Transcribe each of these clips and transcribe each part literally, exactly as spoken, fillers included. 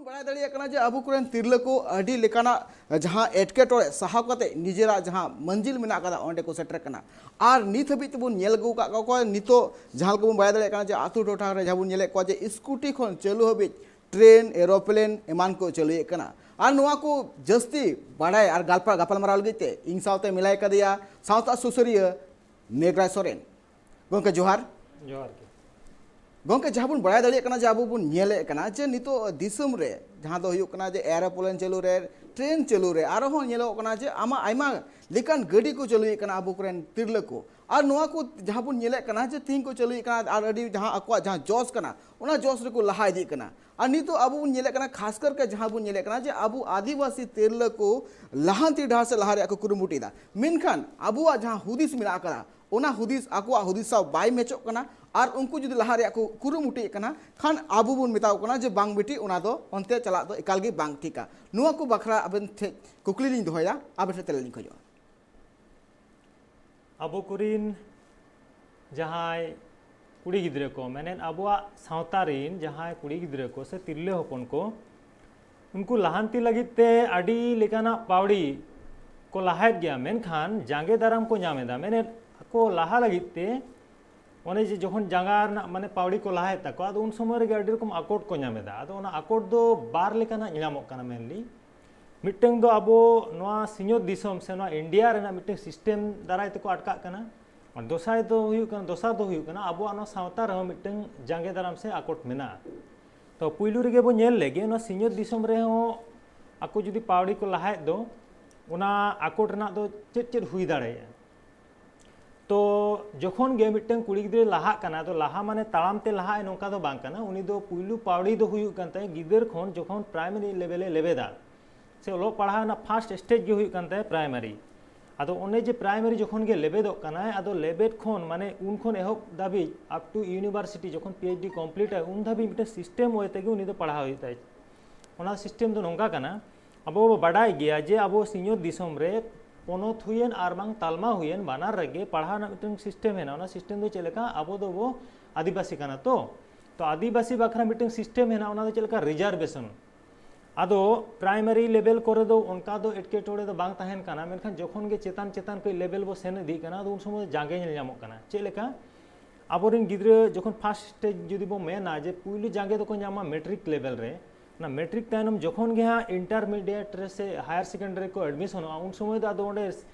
ᱵᱟᱲᱟᱭ ᱫᱟᱲᱮᱭᱟᱜ ᱠᱟᱱᱟ ᱡᱮ ᱟᱵᱚ ᱠᱚᱨᱮᱱ ᱛᱤᱨᱞᱟᱹ ᱠᱚ ᱟᱹᱰᱤ ᱞᱮᱠᱟᱱᱟᱜ ᱡᱟᱦᱟᱸ ᱮᱴᱠᱮᱴᱚᱬᱮ ᱥᱟᱦᱟᱣ ᱠᱟᱛᱮ ᱱᱤᱡᱮᱨᱟᱜ ᱡᱟᱦᱟᱸ ᱢᱟᱹᱱᱡᱤᱞ ᱢᱮᱱᱟᱜ ᱟᱠᱟᱫᱟ, ᱚᱸᱰᱮ ᱠᱚ ᱥᱮᱴᱮᱨ ᱠᱟᱱᱟ᱾ ᱟᱨ ᱱᱤᱛ ᱦᱟᱹᱵᱤᱡ ᱛᱮᱵᱚᱱ ᱧᱮᱞ ᱟᱹᱜᱩ ᱟᱠᱟᱫ ᱠᱚᱣᱟ, ᱱᱤᱛᱚᱜ ᱡᱟᱦᱟᱸ ᱞᱮᱠᱟ ᱵᱚᱱ ᱵᱟᱲᱟᱭ ᱫᱟᱲᱮᱭᱟᱜ ᱠᱟᱱᱟ ᱡᱮ ᱟᱹᱛᱩ ᱴᱚᱴᱷᱟ ᱨᱮ ᱡᱟᱦᱟᱸ ᱵᱚᱱ ᱧᱮᱞᱮᱫ ᱠᱚᱣᱟ ᱡᱮ ᱥᱠᱩᱴᱤ ᱠᱷᱚᱱ ᱪᱟᱹᱞᱩ ᱦᱟᱹᱵᱤᱡ ᱴᱨᱮᱱ, ᱮᱨᱳᱯᱞᱮᱱ ᱮᱢᱟᱱ ᱠᱚ ᱪᱟᱹᱞᱩᱭᱮᱫ ᱠᱟᱱᱟ᱾ ᱟᱨ ᱱᱚᱣᱟ ᱠᱚ ᱡᱟᱹᱥᱛᱤ ᱵᱟᱲᱟᱭ ᱟᱨ ᱜᱟᱞᱯᱟ-, ᱜᱟᱯᱟᱞᱢᱟᱨᱟᱣ ᱞᱟᱹᱜᱤᱫ ᱛᱮ ᱤᱧ ᱥᱟᱶᱛᱮ ᱢᱮᱞᱟᱭ ᱠᱟᱫᱮᱭᱟ ᱥᱟᱶᱛᱟ ᱥᱩᱥᱟᱹᱨᱤᱭᱟᱹ ᱢᱮᱜᱷᱨᱟᱭ ᱥᱚᱨᱮᱱ᱾ ᱜᱚᱢᱠᱮ, ᱡᱚᱦᱟᱨ᱾ ᱡᱚᱦᱟᱨ ᱜᱮ᱾ ᱜᱚᱢᱠᱮ, ᱡᱟᱦᱟᱸ ᱵᱚᱱ ᱵᱟᱲᱟᱭ ᱫᱟᱲᱮᱭᱟᱜ ᱠᱟᱱᱟ ᱡᱮ ᱟᱵᱚ ᱵᱚᱱ ᱧᱮᱞᱮᱫ ᱠᱟᱱᱟ ᱡᱮ ᱱᱤᱛᱚᱜ ᱫᱤᱥᱚᱢ ᱨᱮ ᱡᱟᱦᱟᱸ ᱫᱚ ᱦᱩᱭᱩᱜ ᱠᱟᱱᱟ ᱡᱮ ᱮᱨᱳᱯᱞᱮᱱ ᱪᱟᱹᱞᱩ ᱨᱮ, ᱴᱨᱮᱱ ᱪᱟᱹᱞᱩ ᱨᱮ, ᱟᱨᱦᱚᱸ ᱧᱮᱞᱚᱜ ᱠᱟᱱᱟ ᱡᱮ ᱟᱢᱟᱜ ᱟᱭᱢᱟ ᱞᱮᱠᱟᱱ ᱜᱟᱹᱰᱤ ᱠᱚ ᱪᱟᱹᱞᱩᱭᱮᱫ ᱠᱟᱱᱟ ᱟᱵᱚ ᱠᱚᱨᱮᱱ ᱛᱤᱨᱞᱟᱹ ᱠᱚ᱾ ᱟᱨ ᱱᱚᱣᱟ ᱠᱚ ᱡᱟᱦᱟᱸ ᱵᱚᱱ ᱧᱮᱞᱮᱫ ᱠᱟᱱᱟ ᱡᱮ ᱛᱤᱦᱤᱧ ᱠᱚ ᱪᱟᱹᱞᱩᱭᱮᱫ ᱠᱟᱱᱟ ᱟᱨ ᱟᱹᱰᱤ ᱡᱟᱦᱟᱸ ᱟᱠᱚᱣᱟᱜ ᱡᱟᱦᱟᱸ ᱡᱚᱥ ᱠᱟᱱᱟ, ᱚᱱᱟ ᱡᱚᱥ ᱨᱮᱠᱚ ᱞᱟᱦᱟ ᱤᱫᱤᱜ ᱠᱟᱱᱟ᱾ ᱟᱨ ᱱᱤᱛᱚᱜ ᱟᱵᱚ ᱵᱚᱱ ᱧᱮᱞᱮᱫ ᱠᱟᱱᱟ, ᱠᱷᱟᱥ ᱠᱟᱨ ᱠᱟᱛᱮ ᱡᱟᱦᱟᱸ ᱵᱚᱱ ᱧᱮᱞᱮᱫ ᱠᱟᱱᱟ ᱡᱮ ᱟᱵᱚ ᱟᱹᱫᱤᱵᱟᱹᱥᱤ ᱛᱤᱨᱞᱟᱹ ᱠᱚ ᱞᱟᱦᱟᱱᱛᱤ ᱰᱟᱦᱟᱨ ᱥᱮᱫ ᱞᱟᱦᱟ ᱨᱮᱭᱟᱜ ᱠᱚ ᱠᱩᱨᱩᱢᱩᱴᱩᱭᱮᱫᱟ, ᱢᱮᱱᱠᱷᱟᱱ ᱟᱵᱚᱣᱟᱜ ᱡᱟᱦᱟᱸ ᱦᱩᱫᱤᱥ ᱢᱮᱱᱟᱜ ᱟᱠᱟᱫᱟ, ᱚᱱᱟ ᱦᱩᱫᱤᱥ ᱟᱠᱚᱣᱟᱜ ᱦᱩᱫᱤᱥ ᱥᱟᱶ ᱵᱟᱭ ᱢᱮᱪᱚᱜ ᱠᱟᱱᱟ᱾ ᱟᱨ ᱩᱱᱠᱩ ᱡᱩᱫᱤ ᱞᱟᱦᱟ ᱨᱮᱭᱟᱜ ᱠᱚ ᱠᱩᱨᱩᱢᱩᱴᱩᱭᱮᱫ ᱠᱟᱱᱟ, ᱠᱷᱟᱱ ᱟᱵᱚ ᱵᱚᱱ ᱢᱮᱛᱟ ᱠᱚ ᱠᱟᱱᱟ ᱡᱮ ᱵᱟᱝ ᱵᱤᱴᱤ, ᱚᱱᱟ ᱫᱚ ᱚᱱᱛᱮ ᱪᱟᱞᱟᱜ ᱫᱚ ᱮᱠᱟᱞ ᱜᱮ ᱵᱟᱝ ᱴᱷᱤᱠᱟ᱾ ᱱᱚᱣᱟ ᱠᱚ ᱵᱟᱠᱷᱨᱟ ᱟᱵᱮᱱ ᱴᱷᱮᱱ ᱠᱩᱠᱞᱤ ᱞᱤᱧ ᱫᱚᱦᱚᱭᱟ, ᱟᱵᱮᱱ ᱴᱷᱮᱱ ᱛᱮᱞᱟ ᱞᱤᱧ ᱠᱷᱚᱡᱚᱜᱼᱟ᱾ ᱟᱵᱚ ᱠᱚᱨᱮᱱ ᱡᱟᱦᱟᱸᱭ ᱠᱩᱲᱤ ᱜᱤᱫᱽᱨᱟᱹ ᱠᱚ, ᱢᱮᱱᱮᱫ ᱟᱵᱚᱣᱟᱜ ᱥᱟᱶᱛᱟ ᱨᱮᱱ ᱡᱟᱦᱟᱸᱭ ᱠᱩᱲᱤ ᱜᱤᱫᱽᱨᱟᱹ ᱠᱚ ᱥᱮ ᱛᱤᱨᱞᱟᱹ ᱦᱚᱯᱚᱱ ᱠᱚ, ᱩᱱᱠᱩ ᱞᱟᱦᱟᱱᱛᱤ ᱞᱟᱹᱜᱤᱫ ᱛᱮ ᱟᱹᱰᱤ ᱞᱮᱠᱟᱱᱟᱜ ᱯᱟᱹᱣᱲᱤ ᱠᱚ ᱞᱟᱦᱟᱭᱮᱫ ᱜᱮᱭᱟ, ᱢᱮᱱᱠᱷᱟᱱ ᱡᱟᱸᱜᱮ ᱫᱟᱨᱟᱢ ᱠᱚ ᱧᱟᱢ ᱮᱫᱟ᱾ ᱢᱮᱱᱮᱫ ᱟᱠᱚ ᱞᱟᱦᱟ ᱞᱟᱹᱜᱤᱫ ᱛᱮ ᱚᱱᱮ ᱡᱮ ᱡᱚᱠᱷᱚᱱ ᱡᱟᱸᱜᱟ ᱨᱮᱱᱟᱜ ᱢᱟᱱᱮ ᱯᱟᱹᱣᱲᱤ ᱠᱚ ᱞᱟᱦᱟᱭᱮᱫ ᱛᱟᱠᱚᱣᱟ, ᱟᱫᱚ ᱩᱱ ᱥᱚᱢᱚᱭ ᱨᱮᱜᱮ ᱟᱹᱰᱤ ᱨᱚᱠᱚᱢ ᱟᱠᱚᱴ ᱠᱚ ᱧᱟᱢ ᱮᱫᱟ᱾ ᱟᱫᱚ ᱚᱱᱟ ᱟᱠᱚᱴ ᱫᱚ ᱵᱟᱨ ᱞᱮᱠᱟᱱᱟᱜ ᱧᱮᱞᱧᱟᱢᱚᱜ ᱠᱟᱱᱟ mainly᱾ ᱢᱤᱫᱴᱟᱝ ᱫᱚ ᱟᱵᱚ ᱱᱚᱣᱟ ᱥᱤᱧᱚᱛ ᱫᱤᱥᱚᱢ ᱥᱮ ᱱᱚᱣᱟ ᱤᱱᱰᱤᱭᱟ ᱨᱮᱱᱟᱜ ᱢᱤᱫᱴᱟᱝ system ᱫᱟᱨᱟᱭ ᱛᱮᱠᱚ ᱟᱴᱠᱟᱜ ᱠᱟᱱᱟ᱾ ᱟᱨ ᱫᱚᱥᱟᱨ ᱫᱚ ᱦᱩᱭᱩᱜ ᱠᱟᱱᱟ, ᱫᱚᱥᱟᱨ ᱫᱚ ᱦᱩᱭᱩᱜ ᱠᱟᱱᱟ ᱟᱵᱚᱣᱟᱜ ᱱᱚᱣᱟ ᱥᱟᱶᱛᱟ ᱨᱮᱦᱚᱸ ᱢᱤᱫᱴᱟᱝ ᱡᱟᱸᱜᱮ ᱫᱟᱨᱟᱢ ᱥᱮ ᱟᱠᱚᱴ ᱢᱮᱱᱟᱜᱼᱟ᱾ ᱛᱚ ᱯᱩᱭᱞᱩ ᱨᱮᱜᱮ ᱵᱚ ᱧᱮᱞ ᱞᱮᱜᱮ, ᱱᱚᱣᱟ ᱥᱤᱧᱚᱛ ᱫᱤᱥᱚᱢ ᱨᱮᱦᱚᱸ ᱟᱠᱚ ᱡᱩᱫᱤ ᱯᱟᱹᱣᱲᱤ ᱠᱚ ᱞᱟᱦᱟᱭᱮᱫ ᱫᱚ, ᱚᱱᱟ ᱟᱠᱚᱴ ᱨᱮᱱᱟᱜ ᱫᱚ ᱪᱮᱫ ᱪᱮᱫ ᱦᱩᱭ ᱫᱟᱲᱮᱭᱟᱜᱼᱟ? ᱛᱚ ᱡᱚᱠᱷᱚᱱ ᱜᱮ ᱢᱤᱫᱴᱟᱝ ᱠᱩᱲᱤ ᱜᱤᱫᱽᱨᱟᱹᱭ ᱞᱟᱦᱟᱜ ᱠᱟᱱᱟ, ᱟᱫᱚ ᱞᱟᱦᱟ ᱢᱟᱱᱮ ᱛᱟᱲᱟᱢ ᱛᱮ ᱞᱟᱦᱟᱜ ᱟᱭ ᱱᱚᱝᱠᱟ ᱫᱚ ᱵᱟᱝ ᱠᱟᱱᱟ᱾ ᱩᱱᱤ ᱫᱚ ᱯᱩᱭᱞᱩ ᱯᱟᱹᱣᱲᱤ ᱫᱚ ᱦᱩᱭᱩᱜ ᱠᱟᱱ ᱛᱟᱭᱟ ᱜᱤᱫᱟᱹᱨ ᱠᱷᱚᱱ ᱡᱚᱠᱷᱚᱱ primary level ᱮ ᱞᱮᱵᱮᱫᱟ, ᱥᱮ ᱚᱞᱚᱜ ᱯᱟᱲᱦᱟᱣ ᱨᱮᱱᱟᱜ first stage ᱜᱮ ᱦᱩᱭᱩᱜ ᱠᱟᱱ ᱛᱟᱭᱟ primary᱾ ᱟᱫᱚ ᱚᱱᱮ ᱡᱮ primary ᱡᱚᱠᱷᱚᱱ ᱜᱮ ᱞᱮᱵᱮᱫᱚᱜ ᱠᱟᱱᱟᱭ, ᱟᱫᱚ ᱞᱮᱵᱮᱫ ᱠᱷᱚᱱ ᱢᱟᱱᱮ ᱩᱱ ᱠᱷᱚᱱ ᱮᱦᱚᱵ ᱫᱷᱟᱹᱵᱤᱡ up to university ᱡᱚᱠᱷᱚᱱ PhD complete ᱟᱭ, ᱩᱱ ᱫᱷᱟᱹᱵᱤᱡ ᱢᱤᱫᱴᱮᱱ system way ᱛᱮᱜᱮ ᱩᱱᱤ ᱫᱚ ᱯᱟᱲᱦᱟᱣ ᱦᱩᱭᱩᱜ ᱛᱟᱭᱟ᱾ ᱚᱱᱟ system ᱫᱚ ᱱᱚᱝᱠᱟ ᱠᱟᱱᱟ, ᱟᱵᱚ ᱵᱚ ᱵᱟᱰᱟᱭ ᱜᱮᱭᱟ ᱡᱮ ᱟᱵᱚ ᱥᱤᱧᱚᱛ ᱫᱤᱥᱚᱢ ᱨᱮ ᱯᱚᱱᱚᱛ ᱦᱩᱭᱮᱱ ᱟᱨ ᱵᱟᱝ ᱛᱟᱞᱢᱟ ᱦᱩᱭᱮᱱ, ᱵᱟᱱᱟᱨ ᱨᱮᱜᱮ ᱯᱟᱲᱦᱟᱣ ᱨᱮᱱᱟᱜ ᱢᱤᱫᱴᱟᱝ system ᱦᱮᱱᱟᱜᱼᱟ᱾ ᱚᱱᱟ system ᱫᱚ ᱪᱮᱫ ᱞᱮᱠᱟ, ᱟᱵᱚ ᱫᱚᱵᱚ ᱟᱹᱫᱤᱵᱟᱹᱥᱤ ᱠᱟᱱᱟ ᱛᱚ, ᱛᱚ ᱟᱹᱫᱤᱵᱟᱹᱥᱤ ᱵᱟᱠᱷᱨᱟ ᱢᱤᱫᱴᱟᱝ system ᱦᱮᱱᱟᱜᱼᱟ, ᱚᱱᱟ ᱫᱚ ᱪᱮᱫ ᱞᱮᱠᱟ, reservation᱾ ᱟᱫᱚ ᱯᱨᱟᱭᱢᱟᱨᱤ ᱞᱮᱵᱮᱞ ᱠᱚᱨᱮ ᱫᱚ ᱚᱱᱠᱟ ᱫᱚ ᱮᱴᱠᱮᱴᱚᱬᱮ ᱫᱚ ᱵᱟᱝ ᱛᱟᱦᱮᱱ ᱠᱟᱱᱟ, ᱢᱮᱱᱠᱷᱟᱱ ᱡᱚᱠᱷᱚᱱ ᱜᱮ ᱪᱮᱛᱟᱱ ᱪᱮᱛᱟᱱ ᱠᱟᱹᱡ ᱞᱮᱵᱮᱞ ᱵᱚ ᱥᱮᱱ ᱤᱫᱤᱜ ᱠᱟᱱᱟ, ᱟᱫᱚ ᱩᱱ ᱥᱚᱢᱚᱭ ᱫᱚ ᱡᱟᱸᱜᱮ ᱧᱮᱞ ᱧᱟᱢᱚᱜ ᱠᱟᱱᱟ᱾ ᱪᱮᱫ ᱞᱮᱠᱟ? ᱟᱵᱚᱨᱮᱱ ᱜᱤᱫᱽᱨᱟᱹ ᱡᱚᱠᱷᱚᱱ ᱯᱷᱟᱥᱴ ᱥᱴᱮᱡᱽ ᱡᱩᱫᱤ ᱵᱚ ᱢᱮᱱᱟ ᱡᱮ ᱯᱩᱭᱞᱩ ᱡᱟᱸᱜᱮ ᱫᱚᱠᱚ ᱧᱟᱢᱟ ᱢᱮᱴᱨᱤᱠ ᱞᱮᱵᱮᱞ ᱨᱮ, ᱚᱱᱟ ᱢᱮᱴᱨᱤᱠ ᱛᱟᱭᱱᱚᱢ ᱡᱚᱠᱷᱚᱱ ᱜᱮ ᱦᱟᱸᱜ ᱤᱱᱴᱟᱨᱢᱤᱰᱤᱭᱮᱴ ᱨᱮ ᱥᱮ ᱦᱟᱭᱟᱨ ᱥᱮᱠᱮᱱᱰᱟᱨᱤ ᱠᱚ ᱮᱰᱢᱤᱥᱚᱱᱚᱜᱼᱟ, ᱩᱱ ᱥᱚᱢᱚᱭ ᱫᱚ ᱟᱫᱚ ᱚᱸᱰᱮ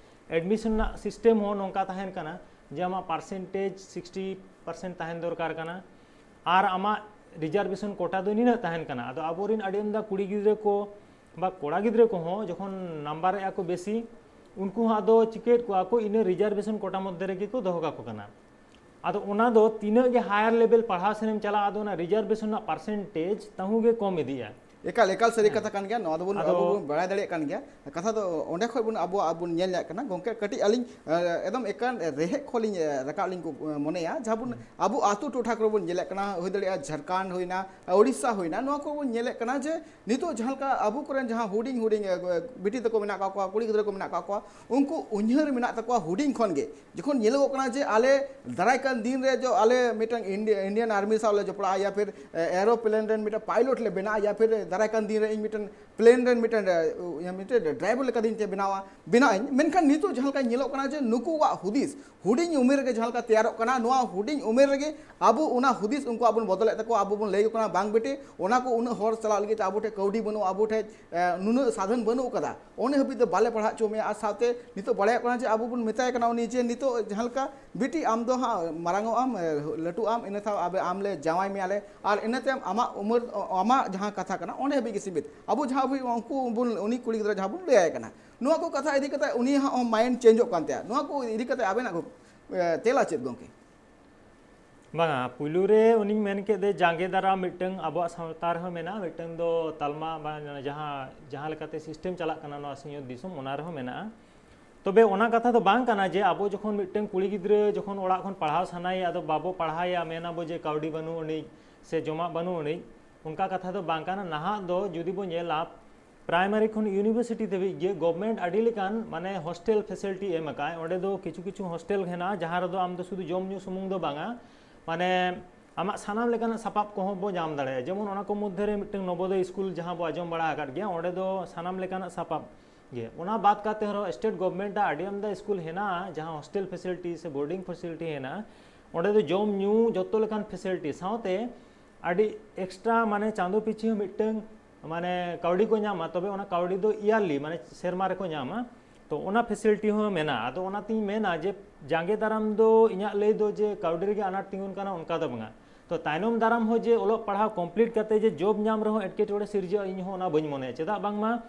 ᱮᱰᱢᱤᱥᱚᱱ ᱨᱮᱱᱟᱜ ᱥᱤᱥᱴᱮᱢ ᱦᱚᱸ ᱱᱚᱝᱠᱟ ᱛᱟᱦᱮᱱ ᱠᱟᱱᱟ ᱡᱮ ᱟᱢᱟᱜ ᱯᱟᱨᱥᱮᱱᱴᱮᱡᱽ ᱥᱤᱠᱥᱴᱤ ᱯᱟᱨᱥᱮᱱᱴ ᱛᱟᱦᱮᱱ ᱫᱚᱨᱠᱟᱨ ᱠᱟᱱᱟ ᱟᱨ ᱟᱢᱟᱜ ᱨᱤᱡᱟᱨᱵᱷᱮᱥᱚᱱ ᱠᱳᱴᱟ ᱫᱚ ᱱᱤᱱᱟᱹᱜ ᱛᱟᱦᱮᱱ ᱠᱟᱱᱟ᱾ ᱟᱫᱚ ᱟᱵᱚᱨᱮᱱ ᱟᱹᱰᱤ ᱟᱢᱫᱟ ᱠᱩᱲᱤ ᱜᱤᱫᱽᱨᱟᱹ ᱠᱚ ᱵᱟ ᱠᱚᱲᱟ ᱜᱤᱫᱽᱨᱟᱹ ᱠᱚᱦᱚᱸ ᱡᱚᱠᱷᱚᱱ ᱱᱟᱢᱵᱟᱨᱮᱜᱼᱟ ᱠᱚ ᱵᱮᱥᱤ, ᱩᱱᱠᱩ ᱦᱚᱸ ᱟᱫᱚ ᱪᱤᱠᱟᱹᱭᱮᱫ ᱠᱚᱣᱟ ᱠᱚ, ᱤᱱᱟᱹ ᱨᱤᱡᱟᱨᱵᱷᱮᱥᱚᱱ ᱠᱳᱴᱟ ᱢᱚᱫᱽᱫᱷᱮ ᱨᱮᱜᱮ ᱠᱚ ᱫᱚᱦᱚ ᱠᱟᱠᱚ ᱠᱟᱱᱟ᱾ ᱟᱫᱚ ᱚᱱᱟ ᱫᱚ ᱛᱤᱱᱟᱹᱜ ᱜᱮ ᱦᱟᱭᱟᱨ ᱞᱮᱵᱮᱞ ᱯᱟᱲᱦᱟᱣ ᱥᱮᱱᱮᱢ ᱪᱟᱞᱟᱜᱼᱟ, ᱟᱫᱚ ᱚᱱᱟ ᱨᱤᱡᱟᱨᱵᱷᱮᱥᱚᱱ ᱨᱮᱱᱟᱜ ᱯᱟᱨᱥᱮᱱᱴᱮᱡᱽ ᱛᱟᱹᱦᱩ ᱜᱮ ᱠᱚᱢ ᱤᱫᱤᱜᱼᱟ᱾ ᱮᱠᱟᱞ, ᱮᱠᱟᱞ ᱥᱟᱹᱨᱤ ᱦᱮᱸ᱾ ᱠᱟᱛᱷᱟ ᱠᱟᱱ ᱜᱮᱭᱟ᱾ ᱱᱚᱣᱟ ᱫᱚᱵᱚᱱ, ᱟᱫᱚ ᱟᱵᱚ ᱵᱚᱱ ᱵᱟᱲᱟᱭ ᱫᱟᱲᱮᱭᱟᱜ ᱠᱟᱱ ᱜᱮᱭᱟ᱾ ᱠᱟᱛᱷᱟ ᱫᱚ ᱚᱸᱰᱮ ᱠᱷᱚᱱ ᱵᱚᱱ ᱟᱵᱚᱣᱟᱜ ᱵᱚᱱ ᱧᱮᱞ ᱧᱟᱢ ᱠᱟᱱᱟ᱾ ᱜᱚᱢᱠᱮ, ᱠᱟᱹᱴᱤᱡ ᱟᱹᱞᱤᱧ, ᱮ, ᱮᱠᱫᱚᱢ ᱮᱠᱟᱞ ᱨᱮᱦᱮᱫ ᱠᱷᱚᱱ ᱞᱤᱧ, ᱮ, ᱨᱟᱠᱟᱵ ᱞᱤᱧ ᱠᱩ-, ᱢᱚᱱᱮᱭᱟ᱾ ᱡᱟᱦᱟᱸ ᱵᱚᱱ ᱦᱩᱸ᱾ ᱟᱵᱚ ᱟᱛᱳ ᱴᱚᱴᱷᱟ ᱠᱚᱨᱮ ᱵᱚᱱ ᱧᱮᱞᱮᱫ ᱠᱟᱱᱟ, ᱦᱩᱭ ᱫᱟᱲᱮᱭᱟᱜᱼᱟ ᱡᱷᱟᱲᱠᱷᱚᱸᱰ ᱦᱩᱭᱱᱟ, ᱩᱲᱤᱥᱥᱟ ᱦᱩᱭᱱᱟ, ᱱᱚᱣᱟ ᱠᱚᱨᱮ ᱵᱚᱱ ᱧᱮᱞᱮᱫ ᱠᱟᱱᱟ ᱡᱮ ᱱᱤᱛᱚᱜ ᱡᱟᱦᱟᱸ ᱞᱮᱠᱟ ᱟᱵᱚ ᱠᱚᱨᱮᱱ ᱡᱟᱦᱟᱸ ᱦᱩᱰᱤᱧ ᱦᱩᱰᱤᱧ, ᱮ, ᱵᱤᱴᱤ ᱛᱟᱠᱚ ᱢᱮᱱᱟᱜ ᱠᱟᱜ ᱠᱚᱣᱟ, ᱠᱩᱲᱤ ᱜᱤᱫᱽᱨᱟᱹ ᱠᱚ ᱢᱮᱱᱟᱜ ᱠᱟᱜ ᱠᱚᱣᱟ, ᱩᱱᱠᱩ ᱩᱭᱦᱟᱹᱨ ᱢᱮᱱᱟᱜ ᱛᱟᱠᱚᱣᱟ ᱦᱩᱰᱤᱧ ᱠᱷᱚᱱ ᱜᱮ᱾ ᱡᱚᱠᱷᱚᱱ ᱧᱮᱞᱚᱜᱚᱜ ᱠᱟᱱᱟ ᱡᱮ ᱟᱞᱮ ᱫᱟᱨᱟᱭ ᱠᱟᱱ ᱫᱤᱱ ᱨᱮ ᱡᱚ ᱟᱞᱮ ᱢᱤᱫᱴᱟᱝ ᱤᱱᱰᱤ-, ᱤᱱᱰᱤᱭᱟᱱ ᱟᱨᱢᱤ ᱥᱟᱶ ᱞᱮ ᱡᱚᱯᱲᱟᱜᱼᱟ, ᱭᱟ ᱯᱷᱤᱨ, ᱮ, ᱮᱨᱳᱯᱞᱮᱱ ᱨᱮᱱ ᱢᱤᱫᱴᱟᱝ ᱯᱟᱭᱞᱚᱴ ᱞᱮ ᱵᱮᱱᱟᱜᱼᱟ, ᱭᱟ ᱯᱷᱤᱨ ᱫᱟᱨᱟᱭ ᱠᱟᱱ ᱫᱤᱱ ᱨᱮ ᱤᱧ ᱢᱤᱫᱴᱟᱝ ᱯᱞᱮᱱ ᱨᱮᱱ ᱢᱤᱫᱴᱟᱝ, ᱮ, ᱢᱤᱫᱴᱟᱝ ᱰᱨᱟᱭᱵᱷᱟᱨ ᱞᱮᱠᱟᱛᱤᱧ ᱛᱮ ᱵᱮᱱᱟᱣᱟ, ᱵᱮᱱᱟᱜ ᱟᱹᱧ᱾ ᱢᱮᱱᱠᱷᱟᱱ ᱱᱤᱛᱚᱜ ᱡᱟᱦᱟᱸ ᱞᱮᱠᱟ ᱧᱮᱞᱚᱜ ᱠᱟᱱᱟ ᱡᱮ ᱱᱩᱠᱩᱣᱟᱜ ᱦᱩᱫᱤᱥ ᱦᱩᱰᱤᱧ ᱩᱢᱮᱨ ᱨᱮᱜᱮ ᱡᱟᱦᱟᱸ ᱞᱮᱠᱟ ᱛᱮᱭᱟᱨᱚᱜ ᱠᱟᱱᱟ, ᱱᱚᱣᱟ ᱦᱩᱰᱤᱧ ᱩᱢᱮᱨ ᱨᱮᱜᱮ ᱟᱵᱚ ᱚᱱᱟ ᱦᱩᱫᱤᱥ ᱩᱱᱠᱩᱣᱟᱜ ᱵᱚᱱ ᱵᱚᱫᱚᱞᱮᱫ ᱛᱟᱠᱚᱣᱟ᱾ ᱟᱵᱚ ᱵᱚᱱ ᱞᱟᱹᱭ ᱟᱠᱚ ᱠᱟᱱᱟ, "ᱵᱟᱝ ᱵᱤᱴᱤ, ᱚᱱᱟ ᱠᱚ ᱩᱱᱟᱹᱜ ᱦᱚᱨ ᱪᱟᱞᱟᱜ ᱞᱟᱹᱜᱤᱫ ᱛᱮ ᱟᱵᱚ ᱴᱷᱮᱱ ᱠᱟᱹᱣᱰᱤ ᱵᱟᱹᱱᱩᱜᱼᱟ, ᱟᱵᱚ ᱴᱷᱮᱱ, ᱮ, ᱱᱩᱱᱟᱹᱜ ᱥᱟᱫᱷᱚᱱ ᱵᱟᱹᱱᱩᱜ ᱠᱟᱫᱟ, ᱚᱱᱮ ᱦᱟᱹᱵᱤᱡ ᱫᱚ ᱵᱟᱞᱮ ᱯᱟᱲᱦᱟᱣ ᱦᱚᱪᱚ ᱢᱮᱭᱟ᱾" ᱟᱨ ᱥᱟᱶᱛᱮ ᱱᱤᱛᱚᱜ ᱵᱟᱲᱟᱭᱚᱜ ᱠᱟᱱᱟ ᱡᱮ ᱟᱵᱚ ᱵᱚᱱ ᱢᱮᱛᱟᱭ ᱠᱟᱱᱟ ᱩᱱᱤ ᱡᱮ, "ᱱᱤᱛᱚᱜ ᱡᱟᱦᱟᱸ ᱞᱮᱠᱟ ᱵᱤᱴᱤ ᱟᱢ ᱫᱚ ᱦᱟᱸᱜ ᱢᱟᱨᱟᱝᱚᱜ ᱟᱢ, ᱮ, ᱞᱟᱹᱴᱩᱜ ᱟᱢ, ᱤᱱᱟᱹ ᱛᱟᱭᱚᱢ ᱟᱵᱮ-, ᱟᱢ ᱞᱮ ᱡᱟᱶᱟᱭ ᱢᱮᱭᱟ ᱞᱮ, ᱟᱨ ᱤᱱᱟᱹ ᱛᱟᱭᱚᱢ ᱟᱢᱟᱜ ᱩᱢᱮᱨ, ᱟᱢᱟᱜ ᱡᱟᱦᱟᱸ ᱠᱟᱛᱷᱟ ᱠᱟᱱᱟ ᱚᱸᱰᱮ ᱦᱟᱹᱵᱤᱡ ᱜᱮ ᱥᱤᱢᱤᱛ᱾" ᱟᱵᱚ ᱡᱟᱦᱟᱸ ᱦᱟᱹᱵᱤᱡ ᱩᱱᱠᱩ ᱵᱚᱱ, ᱩᱱᱤ ᱠᱩᱲᱤ ᱜᱤᱫᱽᱨᱟᱹ ᱡᱟᱦᱟᱸ ᱵᱚᱱ ᱞᱟᱹᱭᱟᱭ ᱠᱟᱱᱟ, ᱱᱚᱣᱟ ᱠᱚ ᱠᱟᱛᱷᱟ ᱤᱫᱤ ᱠᱟᱛᱮ ᱩᱱᱤ ᱦᱚᱸ ᱢᱟᱭᱤᱱᱰ ᱪᱮᱧᱡᱚᱜ ᱠᱟᱱ ᱛᱟᱭᱟ᱾ ᱱᱚᱣᱟ ᱠᱚ ᱤᱫᱤ ᱠᱟᱛᱮ ᱟᱵᱮᱱᱟᱜ, ᱮ, ᱛᱮᱞᱟ ᱪᱮᱫ ᱜᱚᱢᱠᱮ? ᱵᱟᱝᱟ, ᱯᱩᱭᱞᱩ ᱨᱮ ᱩᱱᱤᱧ ᱢᱮᱱ ᱠᱮᱫ ᱫᱮ ᱡᱟᱸᱜᱮ ᱫᱟᱨᱟᱢ ᱢᱤᱫᱴᱟᱝ ᱟᱵᱚᱣᱟᱜ ᱥᱟᱶᱛᱟ ᱨᱮᱦᱚᱸ ᱢᱮᱱᱟᱜᱼᱟ, ᱢᱤᱫᱴᱟᱝ ᱫᱚ ᱛᱟᱞᱢᱟ ᱵᱟ ᱡᱟᱦᱟᱸ, ᱡᱟᱦᱟᱸ ᱞᱮᱠᱟᱛᱮ ᱥᱤᱥᱴᱮᱢ ᱪᱟᱞᱟᱜ ᱠᱟᱱᱟ ᱱᱚᱣᱟ ᱥᱤᱧᱚᱛ ᱫᱤᱥᱚᱢ, ᱚᱱᱟ ᱨᱮᱦᱚᱸ ᱢᱮᱱᱟᱜᱼᱟ᱾ ᱛᱚᱵᱮ ᱚᱱᱟ ᱠᱟᱛᱷᱟ ᱫᱚ ᱵᱟᱝ ᱠᱟᱱᱟ ᱡᱮ ᱟᱵᱚ ᱡᱚᱠᱷᱚᱱ ᱢᱤᱫᱴᱟᱝ ᱠᱩᱲᱤ ᱜᱤᱫᱽᱨᱟᱹ ᱡᱚᱠᱷᱚᱱ ᱚᱲᱟᱜ ᱠᱷᱚᱱ ᱯᱟᱲᱦᱟᱣ ᱥᱟᱱᱟᱭᱮᱭᱟ, ᱟᱫᱚ ᱵᱟᱵᱚ ᱯᱟᱲᱦᱟᱣᱮᱭᱟ, ᱢᱮᱱᱟᱵᱚ ᱡᱮ ᱠᱟᱹᱣᱰᱤ ᱵᱟᱹᱱᱩᱜ ᱟᱹᱱᱤᱡ ᱥᱮ ᱡᱚᱢᱟᱜ ᱵᱟᱹᱱᱩᱜ ᱟᱹᱱᱤᱡ, ᱚᱱᱠᱟ ᱠᱟᱛᱷᱟ ᱫᱚ ᱵᱟᱝ ᱠᱟᱱᱟ᱾ ᱱᱟᱦᱟᱜ ᱫᱚ ᱡᱩᱫᱤ ᱵᱚ ᱧᱮᱞᱟ, ᱯᱨᱟᱭᱢᱟᱨᱤ ᱠᱷᱚᱱ ᱤᱭᱩᱱᱤᱵᱷᱟᱨᱥᱤᱴᱤ ᱫᱷᱟᱹᱵᱤᱡ ᱜᱮ ᱜᱚᱵᱷᱢᱮᱱᱴ ᱟᱹᱰᱤ ᱞᱮᱠᱟᱱ ᱢᱟᱱᱮ ᱦᱳᱥᱴᱮᱞ ᱯᱷᱮᱥᱤᱞᱤᱴᱤ ᱮᱢ ᱟᱠᱟᱫ᱾ ᱚᱸᱰᱮ ᱫᱚ ᱠᱤᱪᱷᱩ ᱠᱤᱪᱷᱩ ᱦᱳᱥᱴᱮᱞ ᱦᱮᱱᱟᱜᱼᱟ, ᱡᱟᱦᱟᱸ ᱨᱮᱫᱚ ᱟᱢ ᱫᱚ ᱥᱩᱫᱷᱩ ᱡᱚᱢ ᱧᱩ ᱥᱩᱢᱩᱝ ᱫᱚ ᱵᱟᱝᱟ, ᱢᱟᱱᱮ ᱟᱢᱟᱜ ᱥᱟᱱᱟᱢ ᱞᱮᱠᱟᱱᱟᱜ ᱥᱟᱯᱟᱵ ᱠᱚᱦᱚᱸ ᱵᱚ ᱧᱟᱢ ᱫᱟᱲᱮᱭᱟᱜᱼᱟ᱾ ᱡᱮᱢᱚᱱ ᱚᱱᱟ ᱠᱚ ᱢᱚᱫᱽᱫᱷᱮ ᱨᱮ ᱢᱤᱫᱴᱟᱝ ᱱᱚᱵᱳᱫᱚᱭ ᱥᱠᱩᱞ ᱡᱟᱦᱟᱸ ᱵᱚ ᱟᱸᱡᱚᱢ ᱵᱟᱲᱟ ᱟᱠᱟᱫ ᱜᱮᱭᱟ, ᱚᱸᱰᱮ ᱫᱚ ᱥᱟᱱᱟᱢ ᱞᱮᱠᱟᱱᱟᱜ ᱥᱟᱯᱟᱵ ᱜᱮ᱾ ᱚᱱᱟ ᱵᱟᱫ ᱠᱟᱛᱮ ᱦᱚᱸ ᱥᱴᱮᱴ ᱜᱚᱵᱷᱢᱮᱱᱴ ᱟᱜ ᱟᱹᱰᱤ ᱟᱢᱫᱟ ᱥᱠᱩᱞ ᱦᱮᱱᱟᱜᱼᱟ, ᱡᱟᱦᱟᱸ ᱦᱳᱥᱴᱮᱞ ᱯᱷᱮᱥᱤᱞᱤᱴᱤ ᱥᱮ ᱵᱳᱨᱰᱤᱝ ᱯᱷᱮᱥᱤᱞᱤᱴᱤ ᱦᱮᱱᱟᱜᱼᱟ, ᱚᱸᱰᱮ ᱫᱚ ᱡᱚᱢ ᱧᱩ ᱡᱚᱛᱚ ᱞᱮᱠᱟᱱ ᱯᱷᱮᱥᱤᱞᱤᱴᱤ ᱥᱟᱶᱛᱮ ᱟᱹᱰᱤ ᱮᱠᱥᱴᱨᱟ, ᱢᱟᱱᱮ ᱪᱟᱸᱫᱳ ᱯᱤᱪᱷᱤ ᱦᱚᱸ ᱢᱤᱫᱴᱟᱝ, ᱢᱟᱱᱮ ᱠᱟᱹᱣᱰᱤ ᱠᱚ ᱧᱟᱢᱟ, ᱛᱚᱵᱮ ᱚᱱᱟ ᱠᱟᱹᱣᱰᱤ ᱫᱚ ᱤᱭᱟᱨᱞᱤ, ᱢᱟᱱᱮ ᱥᱮᱨᱢᱟ ᱨᱮᱠᱚ ᱧᱟᱢᱟ᱾ ᱛᱚ ᱚᱱᱟ ᱯᱷᱮᱥᱤᱞᱤᱴᱤ ᱦᱚᱸ ᱢᱮᱱᱟᱜᱼᱟ᱾ ᱟᱫᱚ ᱚᱱᱟᱛᱤᱧ ᱢᱮᱱᱟ ᱡᱮ ᱡᱟᱸᱜᱮ ᱫᱟᱨᱟᱢ ᱫᱚ ᱤᱧᱟᱹᱜ ᱞᱟᱹᱭ ᱫᱚ ᱡᱮ ᱠᱟᱹᱣᱰᱤ ᱨᱮᱜᱮ ᱟᱱᱟᱴ ᱛᱤᱸᱜᱩᱱ ᱠᱟᱱᱟ, ᱚᱱᱠᱟ ᱫᱚ ᱵᱟᱝᱟ᱾ ᱛᱚ ᱛᱟᱭᱱᱚᱢ ᱫᱟᱨᱟᱢ ᱦᱚᱸ ᱡᱮ ᱚᱞᱚᱜ ᱯᱟᱲᱦᱟᱣ ᱠᱚᱢᱯᱞᱤᱴ ᱠᱟᱛᱮ ᱡᱮ ᱡᱚᱵ ᱧᱟᱢ ᱨᱮᱦᱚᱸ ᱮᱴᱠᱮᱴᱚᱬᱮ ᱥᱤᱨᱡᱟᱹᱜᱼᱟ, ᱤᱧ ᱦᱚᱸ ᱚᱱᱟ ᱵᱟᱹᱧ ᱢᱚᱱᱮᱭᱟ᱾ ᱪᱮᱫᱟᱜ ᱵᱟᱝᱢᱟ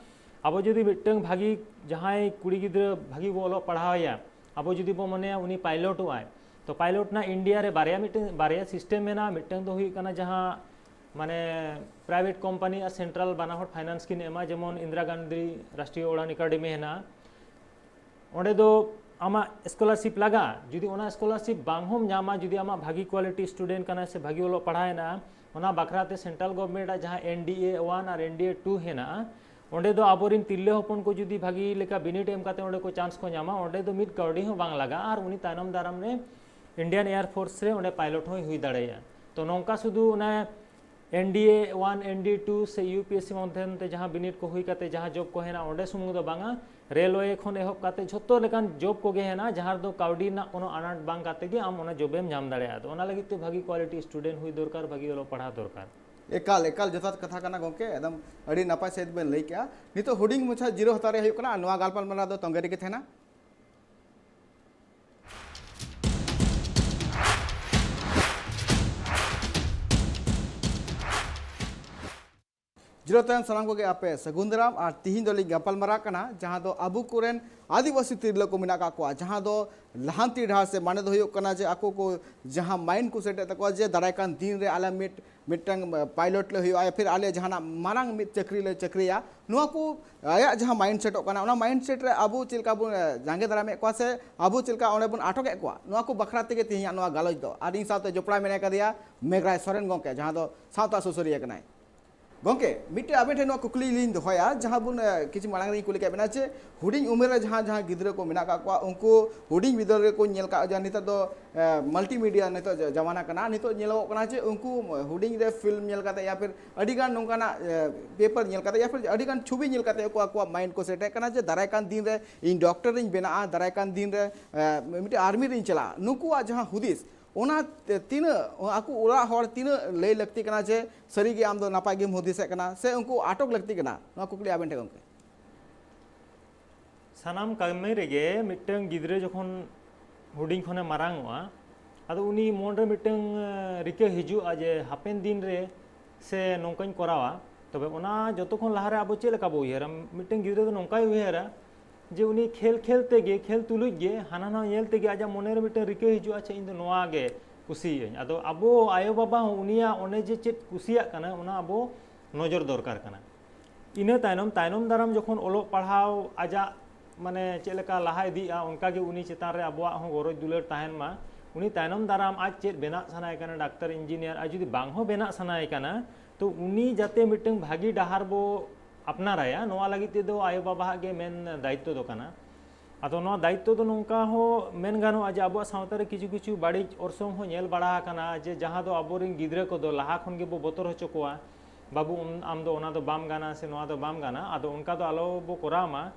ᱟᱵᱚ ᱡᱩᱫᱤ ᱢᱤᱫᱴᱟᱝ ᱵᱷᱟᱹᱜᱤ, ᱡᱟᱦᱟᱸᱭ ᱠᱩᱲᱤ ᱜᱤᱫᱽᱨᱟᱹ ᱵᱷᱟᱹᱜᱤ ᱵᱚ ᱚᱞᱚᱜ ᱯᱟᱲᱦᱟᱣᱮᱭᱟ, ᱟᱵᱚ ᱡᱩᱫᱤ ᱵᱚ ᱢᱚᱱᱮᱭᱟ ᱩᱱᱤ ᱯᱟᱭᱞᱚᱴᱚᱜ ᱟᱭ, ᱛᱚ ᱯᱟᱭᱞᱚᱴ ᱨᱮᱱᱟᱜ ᱤᱱᱰᱤᱭᱟ ᱨᱮ ᱵᱟᱨᱭᱟ, ᱢᱤᱫᱴᱟᱝ, ᱵᱟᱨᱭᱟ ᱥᱤᱥᱴᱮᱢ ᱢᱮᱱᱟᱜᱼᱟ᱾ ᱢᱤᱫᱴᱟᱝ ᱫᱚ ᱦᱩᱭᱩᱜ ᱠᱟᱱᱟ ᱡᱟᱦᱟᱸ, ᱢᱟᱱᱮ, ᱯᱨᱟᱭᱵᱷᱮᱴ ᱠᱳᱢᱯᱟᱱᱤ ᱟᱨ ᱥᱮᱱᱴᱨᱟᱞ ᱵᱟᱱᱟ ᱦᱚᱲ ᱯᱷᱟᱭᱱᱟᱱᱥ ᱠᱤᱱ ᱮᱢᱟ, ᱡᱮᱢᱚᱱ ᱤᱱᱫᱤᱨᱟ ᱜᱟᱱᱫᱷᱤ ᱨᱟᱥᱴᱨᱤᱭᱚ ᱩᱲᱟᱱ ᱮᱠᱟᱰᱮᱢᱤ ᱦᱮᱱᱟᱜᱼᱟ᱾ ᱚᱸᱰᱮ ᱫᱚ ᱟᱢᱟᱜ ᱥᱠᱚᱞᱟᱨᱥᱤᱯ ᱞᱟᱜᱟᱜᱼᱟ᱾ ᱡᱩᱫᱤ ᱚᱱᱟ ᱥᱠᱚᱞᱟᱨᱥᱤᱯ ᱵᱟᱝ ᱦᱚᱸᱢ ᱧᱟᱢᱟ, ᱡᱩᱫᱤ ᱟᱢᱟᱜ ᱵᱷᱟᱹᱜᱤ ᱠᱣᱟᱞᱤᱴᱤ ᱥᱴᱩᱰᱮᱱᱴ ᱠᱟᱱᱟ ᱥᱮ ᱵᱷᱟᱹᱜᱤ ᱚᱞᱚᱜ ᱯᱟᱲᱦᱟᱣ ᱦᱮᱱᱟᱜᱼᱟ, ᱚᱱᱟ ᱵᱟᱠᱷᱨᱟ ᱛᱮ ᱥᱮᱱᱴᱨᱟᱞ ᱜᱚᱵᱷᱢᱮᱱᱴ ᱟᱜ ᱡᱟᱦᱟᱸ ᱮᱱ ᱰᱤ ᱮ ᱚᱣᱟᱱ ᱟᱨ ᱮᱱ ᱰᱤ ᱮ ᱴᱩ ᱦᱮᱱᱟᱜᱼᱟ, ᱚᱸᱰᱮ ᱫᱚ ᱟᱵᱚᱨᱮᱱ ᱛᱤᱨᱞᱟᱹ ᱦᱚᱯᱚᱱ ᱠᱚ ᱡᱩᱫᱤ ᱵᱷᱟᱹᱜᱤ ᱞᱮᱠᱟ ᱵᱤᱱᱤᱰ ᱮᱢ ᱠᱟᱛᱮ ᱚᱸᱰᱮ ᱠᱚ ᱪᱟᱱᱥ ᱠᱚ ᱧᱟᱢᱟ, ᱚᱸᱰᱮ ᱫᱚ ᱢᱤᱫ ᱠᱟᱹᱣᱰᱤ ᱦᱚᱸ ᱵᱟᱝ ᱞᱟᱜᱟᱜᱼᱟ ᱟᱨ ᱩᱱᱤ ᱛᱟᱭᱱᱚᱢ ᱫᱟᱨᱟᱢ ᱨᱮ ᱤᱱᱰᱤᱭᱟᱱ ᱮᱭᱟᱨ ᱯᱷᱳᱨᱥ ᱨᱮ ᱚᱸᱰᱮ ᱯᱟᱭᱞᱚᱴ ᱦᱚᱸᱭ ᱦᱩᱭ ᱫᱟᱲᱮᱭᱟᱜᱼᱟ᱾ ᱛᱚ ᱱᱚᱝᱠᱟ ᱥᱩᱫᱷᱩ ᱚᱱᱮ ᱮᱱ ᱰᱤ ᱮ ᱚᱣᱟᱱ, ᱮᱱ ᱰᱤ ᱮ ᱴᱩ ᱥᱮ ᱤᱭᱩ ᱯᱤ ᱮᱥ ᱥᱤ ᱢᱟᱫᱽᱫᱷᱚᱢ ᱛᱮ ᱡᱟᱦᱟᱸ ᱵᱤᱱᱤᱰ ᱠᱚ ᱦᱩᱭ ᱠᱟᱛᱮ ᱡᱟᱦᱟᱸ ᱡᱚᱵ ᱠᱚ ᱦᱮᱱᱟᱜᱼᱟ, ᱚᱸᱰᱮ ᱥᱩᱢᱩᱝ ᱫᱚ ᱵᱟᱝᱟ, ᱨᱮᱞᱣᱮ ᱠᱷᱚᱱ ᱮᱦᱚᱵ ᱠᱟᱛᱮ ᱡᱷᱚᱛᱚ ᱞᱮᱠᱟᱱ ᱡᱚᱵ ᱠᱚᱜᱮ ᱦᱮᱱᱟᱜᱼᱟ, ᱡᱟᱦᱟᱸ ᱨᱮᱫᱚ ᱠᱟᱹᱣᱰᱤ ᱨᱮᱱᱟᱜ ᱠᱳᱱᱳ ᱟᱱᱟᱴ ᱵᱟᱝ ᱠᱟᱛᱮ ᱜᱮ ᱟᱢ ᱚᱱᱟ ᱡᱚᱵᱮᱢ ᱧᱟᱢ ᱫᱟᱲᱮᱭᱟᱜᱼᱟ᱾ ᱟᱫᱚ ᱚᱱᱟ ᱞᱟᱹᱜᱤᱫ ᱛᱮ ᱵᱷᱟᱹᱜᱤ ᱠᱣᱟᱞᱤᱴᱤ ᱥᱴᱩᱰᱮᱱᱴ ᱦᱩᱭ ᱫᱚᱨᱠᱟᱨ, ᱵᱷᱟᱹᱜᱤ ᱚᱞᱚᱜ ᱯᱟᱲᱦᱟᱣ ᱫᱚᱨᱠᱟᱨ᱾ ᱮᱠᱟᱞ, ᱮᱠᱟᱞ ᱡᱚᱛᱷᱟᱛ ᱠᱟᱛᱷᱟ ᱠᱟᱱᱟ ᱜᱚᱢᱠᱮ, ᱮᱠᱫᱚᱢ ᱟᱹᱰᱤ ᱱᱟᱯᱟᱭ ᱥᱟᱺᱦᱤᱡ ᱵᱮᱱ ᱞᱟᱹᱭ ᱠᱮᱜᱼᱟ᱾ ᱱᱤᱛᱚᱜ ᱦᱩᱰᱤᱧ ᱢᱟᱪᱷᱟ ᱡᱤᱨᱟᱹᱣ ᱦᱟᱛᱟᱣ ᱨᱮ ᱦᱩᱭᱩᱜ ᱠᱟᱱᱟ, ᱟᱨ ᱱᱚᱣᱟ ᱜᱟᱞᱯᱟᱞᱢᱟᱨᱟᱣ ᱫᱚ ᱛᱚᱸᱜᱮ ᱨᱮᱜᱮ ᱛᱟᱦᱮᱱᱟ᱾ ᱡᱤᱨᱟᱹᱣ ᱛᱟᱭᱚᱢ ᱥᱟᱱᱟᱢ ᱠᱚᱜᱮ ᱟᱯᱮ ᱥᱟᱹᱜᱩᱱ ᱫᱟᱨᱟᱢ᱾ ᱟᱨ ᱛᱤᱦᱤᱧ ᱫᱚᱞᱤᱧ ᱜᱟᱯᱟᱞᱢᱟᱨᱟᱜ ᱠᱟᱱᱟ ᱡᱟᱦᱟᱸ ᱫᱚ ᱟᱵᱚ ᱠᱚᱨᱮᱱ ᱟᱹᱫᱤᱵᱟᱹᱥᱤ ᱛᱤᱨᱞᱟᱹ ᱠᱚ ᱢᱮᱱᱟᱜ ᱟᱠᱟᱫ ᱠᱚᱣᱟ, ᱡᱟᱦᱟᱸ ᱫᱚ ᱞᱟᱦᱟᱱᱛᱤ ᱰᱟᱦᱟᱨ ᱥᱮ ᱢᱟᱱᱮ ᱫᱚ ᱦᱩᱭᱩᱜ ᱠᱟᱱᱟ ᱡᱮ ᱟᱠᱚ ᱠᱚ ᱡᱟᱦᱟᱸ ᱢᱟᱭᱤᱱᱰ ᱠᱚ ᱥᱮᱴᱮᱫ ᱛᱟᱠᱚᱣᱟ ᱡᱮ ᱫᱟᱨᱟᱭ ᱠᱟᱱ ᱫᱤᱱ ᱨᱮ ᱟᱞᱮ ᱢᱤᱫ, ᱢᱤᱫᱴᱟᱝ ᱯᱟᱭᱞᱚᱴ ᱞᱮ ᱦᱩᱭᱩᱜᱼᱟ, ᱯᱷᱤᱨ ᱟᱞᱮ ᱡᱟᱦᱟᱱᱟᱜ ᱢᱟᱨᱟᱝ ᱢᱤᱫ ᱪᱟᱹᱠᱨᱤ ᱞᱮ ᱪᱟᱹᱠᱨᱤᱭᱟ᱾ ᱱᱚᱣᱟ ᱠᱚ ᱟᱭᱟᱜ ᱡᱟᱦᱟᱸ ᱢᱟᱭᱤᱱᱰ ᱥᱮᱴᱚᱜ ᱠᱟᱱᱟ, ᱚᱱᱟ ᱢᱟᱭᱤᱱᱰ ᱥᱮᱴ ᱨᱮ ᱟᱵᱚ ᱪᱮᱫ ᱞᱮᱠᱟ ᱵᱚᱱ ᱡᱟᱸᱜᱮ ᱫᱟᱨᱟᱢᱮᱫ ᱠᱚᱣᱟ ᱥᱮ ᱟᱵᱚ ᱪᱮᱫ ᱞᱮᱠᱟ ᱚᱸᱰᱮ ᱵᱚᱱ ᱟᱴᱚᱠᱮᱫ ᱠᱚᱣᱟ, ᱱᱚᱣᱟ ᱠᱚ ᱵᱟᱠᱷᱨᱟ ᱛᱮᱜᱮ ᱛᱮᱦᱮᱧᱟᱜ ᱱᱚᱣᱟ ᱜᱟᱞᱚᱪ ᱫᱚ᱾ ᱟᱨ ᱤᱧ ᱥᱟᱶᱛᱮ ᱡᱚᱯᱲᱟᱣ ᱢᱮᱱᱟᱭ ᱠᱟᱫᱮᱭᱟ ᱢᱮᱜᱷᱨᱟᱭ ᱥᱚᱨᱮᱱ ᱜᱚᱢᱠᱮ, ᱡᱟᱦᱟᱸ ᱫᱚ ᱥᱟᱶᱛᱟ ᱥᱩᱥᱟᱹᱨᱤᱭᱟᱹ ᱠᱟᱱᱟᱭ᱾ ᱜᱚᱢᱠᱮ, ᱢᱤᱫᱴᱮᱱ ᱟᱵᱮᱱ ᱴᱷᱮᱱ ᱱᱚᱣᱟ ᱠᱩᱠᱞᱤ ᱞᱤᱧ ᱫᱚᱦᱚᱭᱟ, ᱡᱟᱦᱟᱸ ᱵᱚᱱ, ᱮ, ᱠᱤᱪᱷᱩ ᱢᱟᱲᱟᱝ ᱨᱤᱧ ᱠᱩᱞᱤ ᱠᱮᱫ ᱵᱮᱱᱟ ᱡᱮ ᱦᱩᱰᱤᱧ ᱩᱢᱮᱨ ᱨᱮ ᱡᱟᱦᱟᱸ, ᱡᱟᱦᱟᱸ ᱜᱤᱫᱽᱨᱟᱹ ᱠᱚ ᱢᱮᱱᱟᱜ ᱟᱠᱟᱫ ᱠᱚᱣᱟ, ᱩᱱᱠᱩ ᱦᱩᱰᱤᱧ ᱵᱤᱫᱟᱹᱞ ᱨᱮᱠᱚ ᱧᱮᱞ ᱠᱟᱜᱼᱟ, ᱡᱟᱦᱟᱸ ᱱᱮᱛᱟᱨ ᱫᱚ, ᱮ, multimedia ᱱᱤᱛᱚᱜ ᱡᱟ-, ᱡᱟᱢᱟᱱᱟ ᱠᱟᱱᱟ᱾ ᱱᱤᱛᱚᱜ ᱧᱮᱞᱚᱜᱚᱜ ᱠᱟᱱᱟ ᱡᱮ ᱩᱱᱠᱩ ᱦᱩᱰᱤᱧ ᱨᱮ film ᱧᱮᱞ ᱠᱟᱛᱮ ᱭᱟ ᱯᱷᱤᱨ ᱟᱹᱰᱤᱜᱟᱱ ᱱᱚᱝᱠᱟᱱᱟᱜ, ᱮ, paper ᱧᱮᱞ ᱠᱟᱛᱮ ᱭᱟ ᱯᱷᱤᱨ ᱟᱹᱰᱤᱜᱟᱱ ᱪᱷᱚᱵᱤ ᱧᱮᱞ ᱠᱟᱛᱮ ᱠᱚ ᱟᱠᱚᱣᱟᱜ mind ᱠᱚ set ᱮᱫ ᱠᱟᱱᱟ ᱡᱮ ᱫᱟᱨᱟᱭ ᱠᱟᱱ ᱫᱤᱱ ᱨᱮ ᱤᱧ doctor ᱤᱧ ᱵᱮᱱᱟᱜᱼᱟ, ᱫᱟᱨᱟᱭ ᱠᱟᱱ ᱫᱤᱱ ᱨᱮ, ᱮ, ᱢᱤᱫᱴᱮᱱ army ᱨᱤᱧ ᱪᱟᱞᱟᱜᱼᱟ᱾ ᱱᱩᱠᱩᱣᱟᱜ ᱡᱟᱦᱟᱸ ᱦᱩᱫᱤᱥ, ᱚᱱᱟ ᱛᱤᱱᱟᱹᱜ ᱟᱠᱚ ᱚᱲᱟᱜ ᱦᱚᱲ ᱛᱤᱱᱟᱹᱜ ᱞᱟᱹᱭ ᱞᱟᱹᱠᱛᱤ ᱠᱟᱱᱟ ᱡᱮ ᱥᱟᱹᱨᱤᱜᱮ ᱟᱢ ᱫᱚ ᱱᱟᱯᱟᱭ ᱜᱮᱢ ᱦᱩᱫᱤᱥᱮᱫ ᱠᱟᱱᱟ, ᱥᱮ ᱩᱱᱠᱩ ᱟᱴᱚᱠ ᱞᱟᱹᱠᱛᱤ ᱠᱟᱱᱟ? ᱱᱚᱣᱟ ᱠᱩᱠᱞᱤ ᱟᱵᱮᱱ ᱴᱷᱮᱱ ᱜᱚᱢᱠᱮ᱾ ᱥᱟᱱᱟᱢ ᱠᱟᱹᱢᱤ ᱨᱮᱜᱮ ᱢᱤᱫᱴᱟᱝ ᱜᱤᱫᱽᱨᱟᱹ ᱡᱚᱠᱷᱚᱱ ᱦᱩᱰᱤᱧ ᱠᱷᱚᱱᱮ ᱢᱟᱨᱟᱝ ᱚᱜᱼᱟ, ᱟᱫᱚ ᱩᱱᱤ ᱢᱚᱱᱨᱮ ᱢᱤᱫᱴᱟᱝ, ᱮ, ᱨᱤᱠᱟᱹ ᱦᱤᱡᱩᱜᱼᱟ ᱡᱮ ᱦᱟᱯᱮᱱ ᱫᱤᱱ ᱨᱮ ᱥᱮ ᱱᱚᱝᱠᱟᱧ ᱠᱚᱨᱟᱣᱟ᱾ ᱛᱚᱵᱮ ᱚᱱᱟ ᱡᱚᱛᱚ ᱠᱷᱚᱱ ᱞᱟᱦᱟᱨᱮ ᱟᱵᱚ ᱪᱮᱫ ᱞᱮᱠᱟ ᱵᱚ ᱩᱭᱦᱟᱹᱨᱟ? ᱢᱤᱫᱴᱟᱝ ᱜᱤᱫᱽᱨᱟᱹ ᱫᱚ ᱱᱚᱝᱠᱟᱭ ᱩᱭᱦᱟᱹᱨᱟ ᱡᱮ ᱩᱱᱤ ᱠᱷᱮᱞ ᱠᱷᱮᱞ ᱛᱮᱜᱮ, ᱠᱷᱮᱞ ᱛᱩᱞᱩᱡ ᱜᱮ ᱦᱟᱱᱟ ᱱᱟᱣᱟ ᱧᱮᱞ ᱛᱮᱜᱮ ᱟᱡᱟᱜ ᱢᱚᱱᱮᱨᱮ ᱢᱤᱫᱴᱟᱝ ᱨᱤᱠᱟᱹ ᱦᱤᱡᱩᱜᱼᱟ, "ᱟᱪᱪᱷᱟ, ᱤᱧ ᱫᱚ ᱱᱚᱣᱟ ᱜᱮ ᱠᱩᱥᱤᱭᱟᱜ ᱟᱹᱧ᱾" ᱟᱫᱚ ᱟᱵᱚ ᱟᱭᱳᱼᱵᱟᱵᱟ ᱦᱚᱸ ᱩᱱᱤᱭᱟᱜ ᱚᱱᱮ ᱡᱮ ᱪᱮᱫ ᱠᱩᱥᱤᱭᱟᱜ ᱠᱟᱱᱟ, ᱚᱱᱟ ᱟᱵᱚ ᱱᱚᱡᱚᱨ ᱫᱚᱨᱠᱟᱨ ᱠᱟᱱᱟ᱾ ᱤᱱᱟᱹ ᱛᱟᱭᱱᱚᱢ, ᱛᱟᱭᱱᱚᱢ ᱫᱟᱨᱟᱢ ᱡᱚᱠᱷᱚᱱ ᱚᱞᱚᱜ ᱯᱟᱲᱦᱟᱣ ᱟᱡᱟᱜ ᱢᱟᱱᱮ ᱪᱮᱫ ᱞᱮᱠᱟ ᱞᱟᱦᱟ ᱤᱫᱤᱜᱼᱟ, ᱚᱱᱠᱟ ᱜᱮ ᱩᱱᱤ ᱪᱮᱛᱟᱱ ᱨᱮ ᱟᱵᱚᱣᱟᱜ ᱦᱚᱸ ᱜᱚᱨᱚᱡᱽ ᱫᱩᱞᱟᱹᱲ ᱛᱟᱦᱮᱱ ᱢᱟ᱾ ᱩᱱᱤ ᱛᱟᱭᱱᱚᱢ ᱫᱟᱨᱟᱢ ᱟᱡ ᱪᱮᱫ ᱵᱮᱱᱟᱜ ᱥᱟᱱᱟᱭᱮ ᱠᱟᱱᱟ, ᱰᱟᱠᱛᱟᱨ, ᱤᱧᱡᱤᱱᱤᱭᱟᱨ, ᱟᱨ ᱡᱩᱫᱤ ᱵᱟᱝ ᱦᱚᱸ ᱵᱮᱱᱟᱜ ᱥᱟᱱᱟᱭᱮ ᱠᱟᱱᱟ, ᱛᱚ ᱩᱱᱤ ᱡᱟᱛᱮ ᱢᱤᱫᱴᱟᱝ ᱵᱷᱟᱹᱜᱤ ᱰᱟᱦᱟᱨ ᱵᱚ ᱟᱯᱱᱟᱨᱟᱭᱟ, ᱱᱚᱣᱟ ᱞᱟᱹᱜᱤᱫ ᱛᱮᱫᱚ ᱟᱭᱳᱼᱵᱟᱵᱟᱣᱟᱜ ᱜᱮ ᱢᱮᱱ ᱫᱟᱭᱤᱛᱛᱚ ᱫᱚ ᱠᱟᱱᱟ᱾ ᱟᱫᱚ ᱱᱚᱣᱟ ᱫᱟᱭᱤᱛᱛᱚ ᱫᱚ ᱱᱚᱝᱠᱟ ᱦᱚᱸ ᱢᱮᱱ ᱜᱟᱱᱚᱜᱼᱟ ᱡᱮ ᱟᱵᱚᱣᱟᱜ ᱥᱟᱶᱛᱟ ᱨᱮ ᱠᱤᱪᱷᱩ ᱠᱤᱪᱷᱩ ᱵᱟᱹᱲᱤᱡ ᱚᱨᱥᱚᱝ ᱦᱚᱸ ᱧᱮᱞ ᱵᱟᱲᱟ ᱟᱠᱟᱱᱟ, ᱡᱮ ᱡᱟᱦᱟᱸ ᱫᱚ ᱟᱵᱚᱨᱮᱱ ᱜᱤᱫᱽᱨᱟᱹ ᱠᱚᱫᱚ ᱞᱟᱦᱟ ᱠᱷᱚᱱ ᱜᱮᱵᱚ ᱵᱚᱛᱚᱨ ᱦᱚᱪᱚ ᱠᱚᱣᱟ, "ᱵᱟᱹᱵᱩ, ᱩᱱ-, ᱟᱢ ᱫᱚ ᱚᱱᱟ ᱫᱚ ᱵᱟᱢ ᱜᱟᱱᱟ ᱥᱮ ᱱᱚᱣᱟ ᱫᱚ ᱵᱟᱢ ᱜᱟᱱᱟ", ᱟᱫᱚ ᱚᱱᱠᱟ ᱫᱚ ᱟᱞᱚ ᱵᱚ ᱠᱚᱨᱟᱣ ᱢᱟ᱾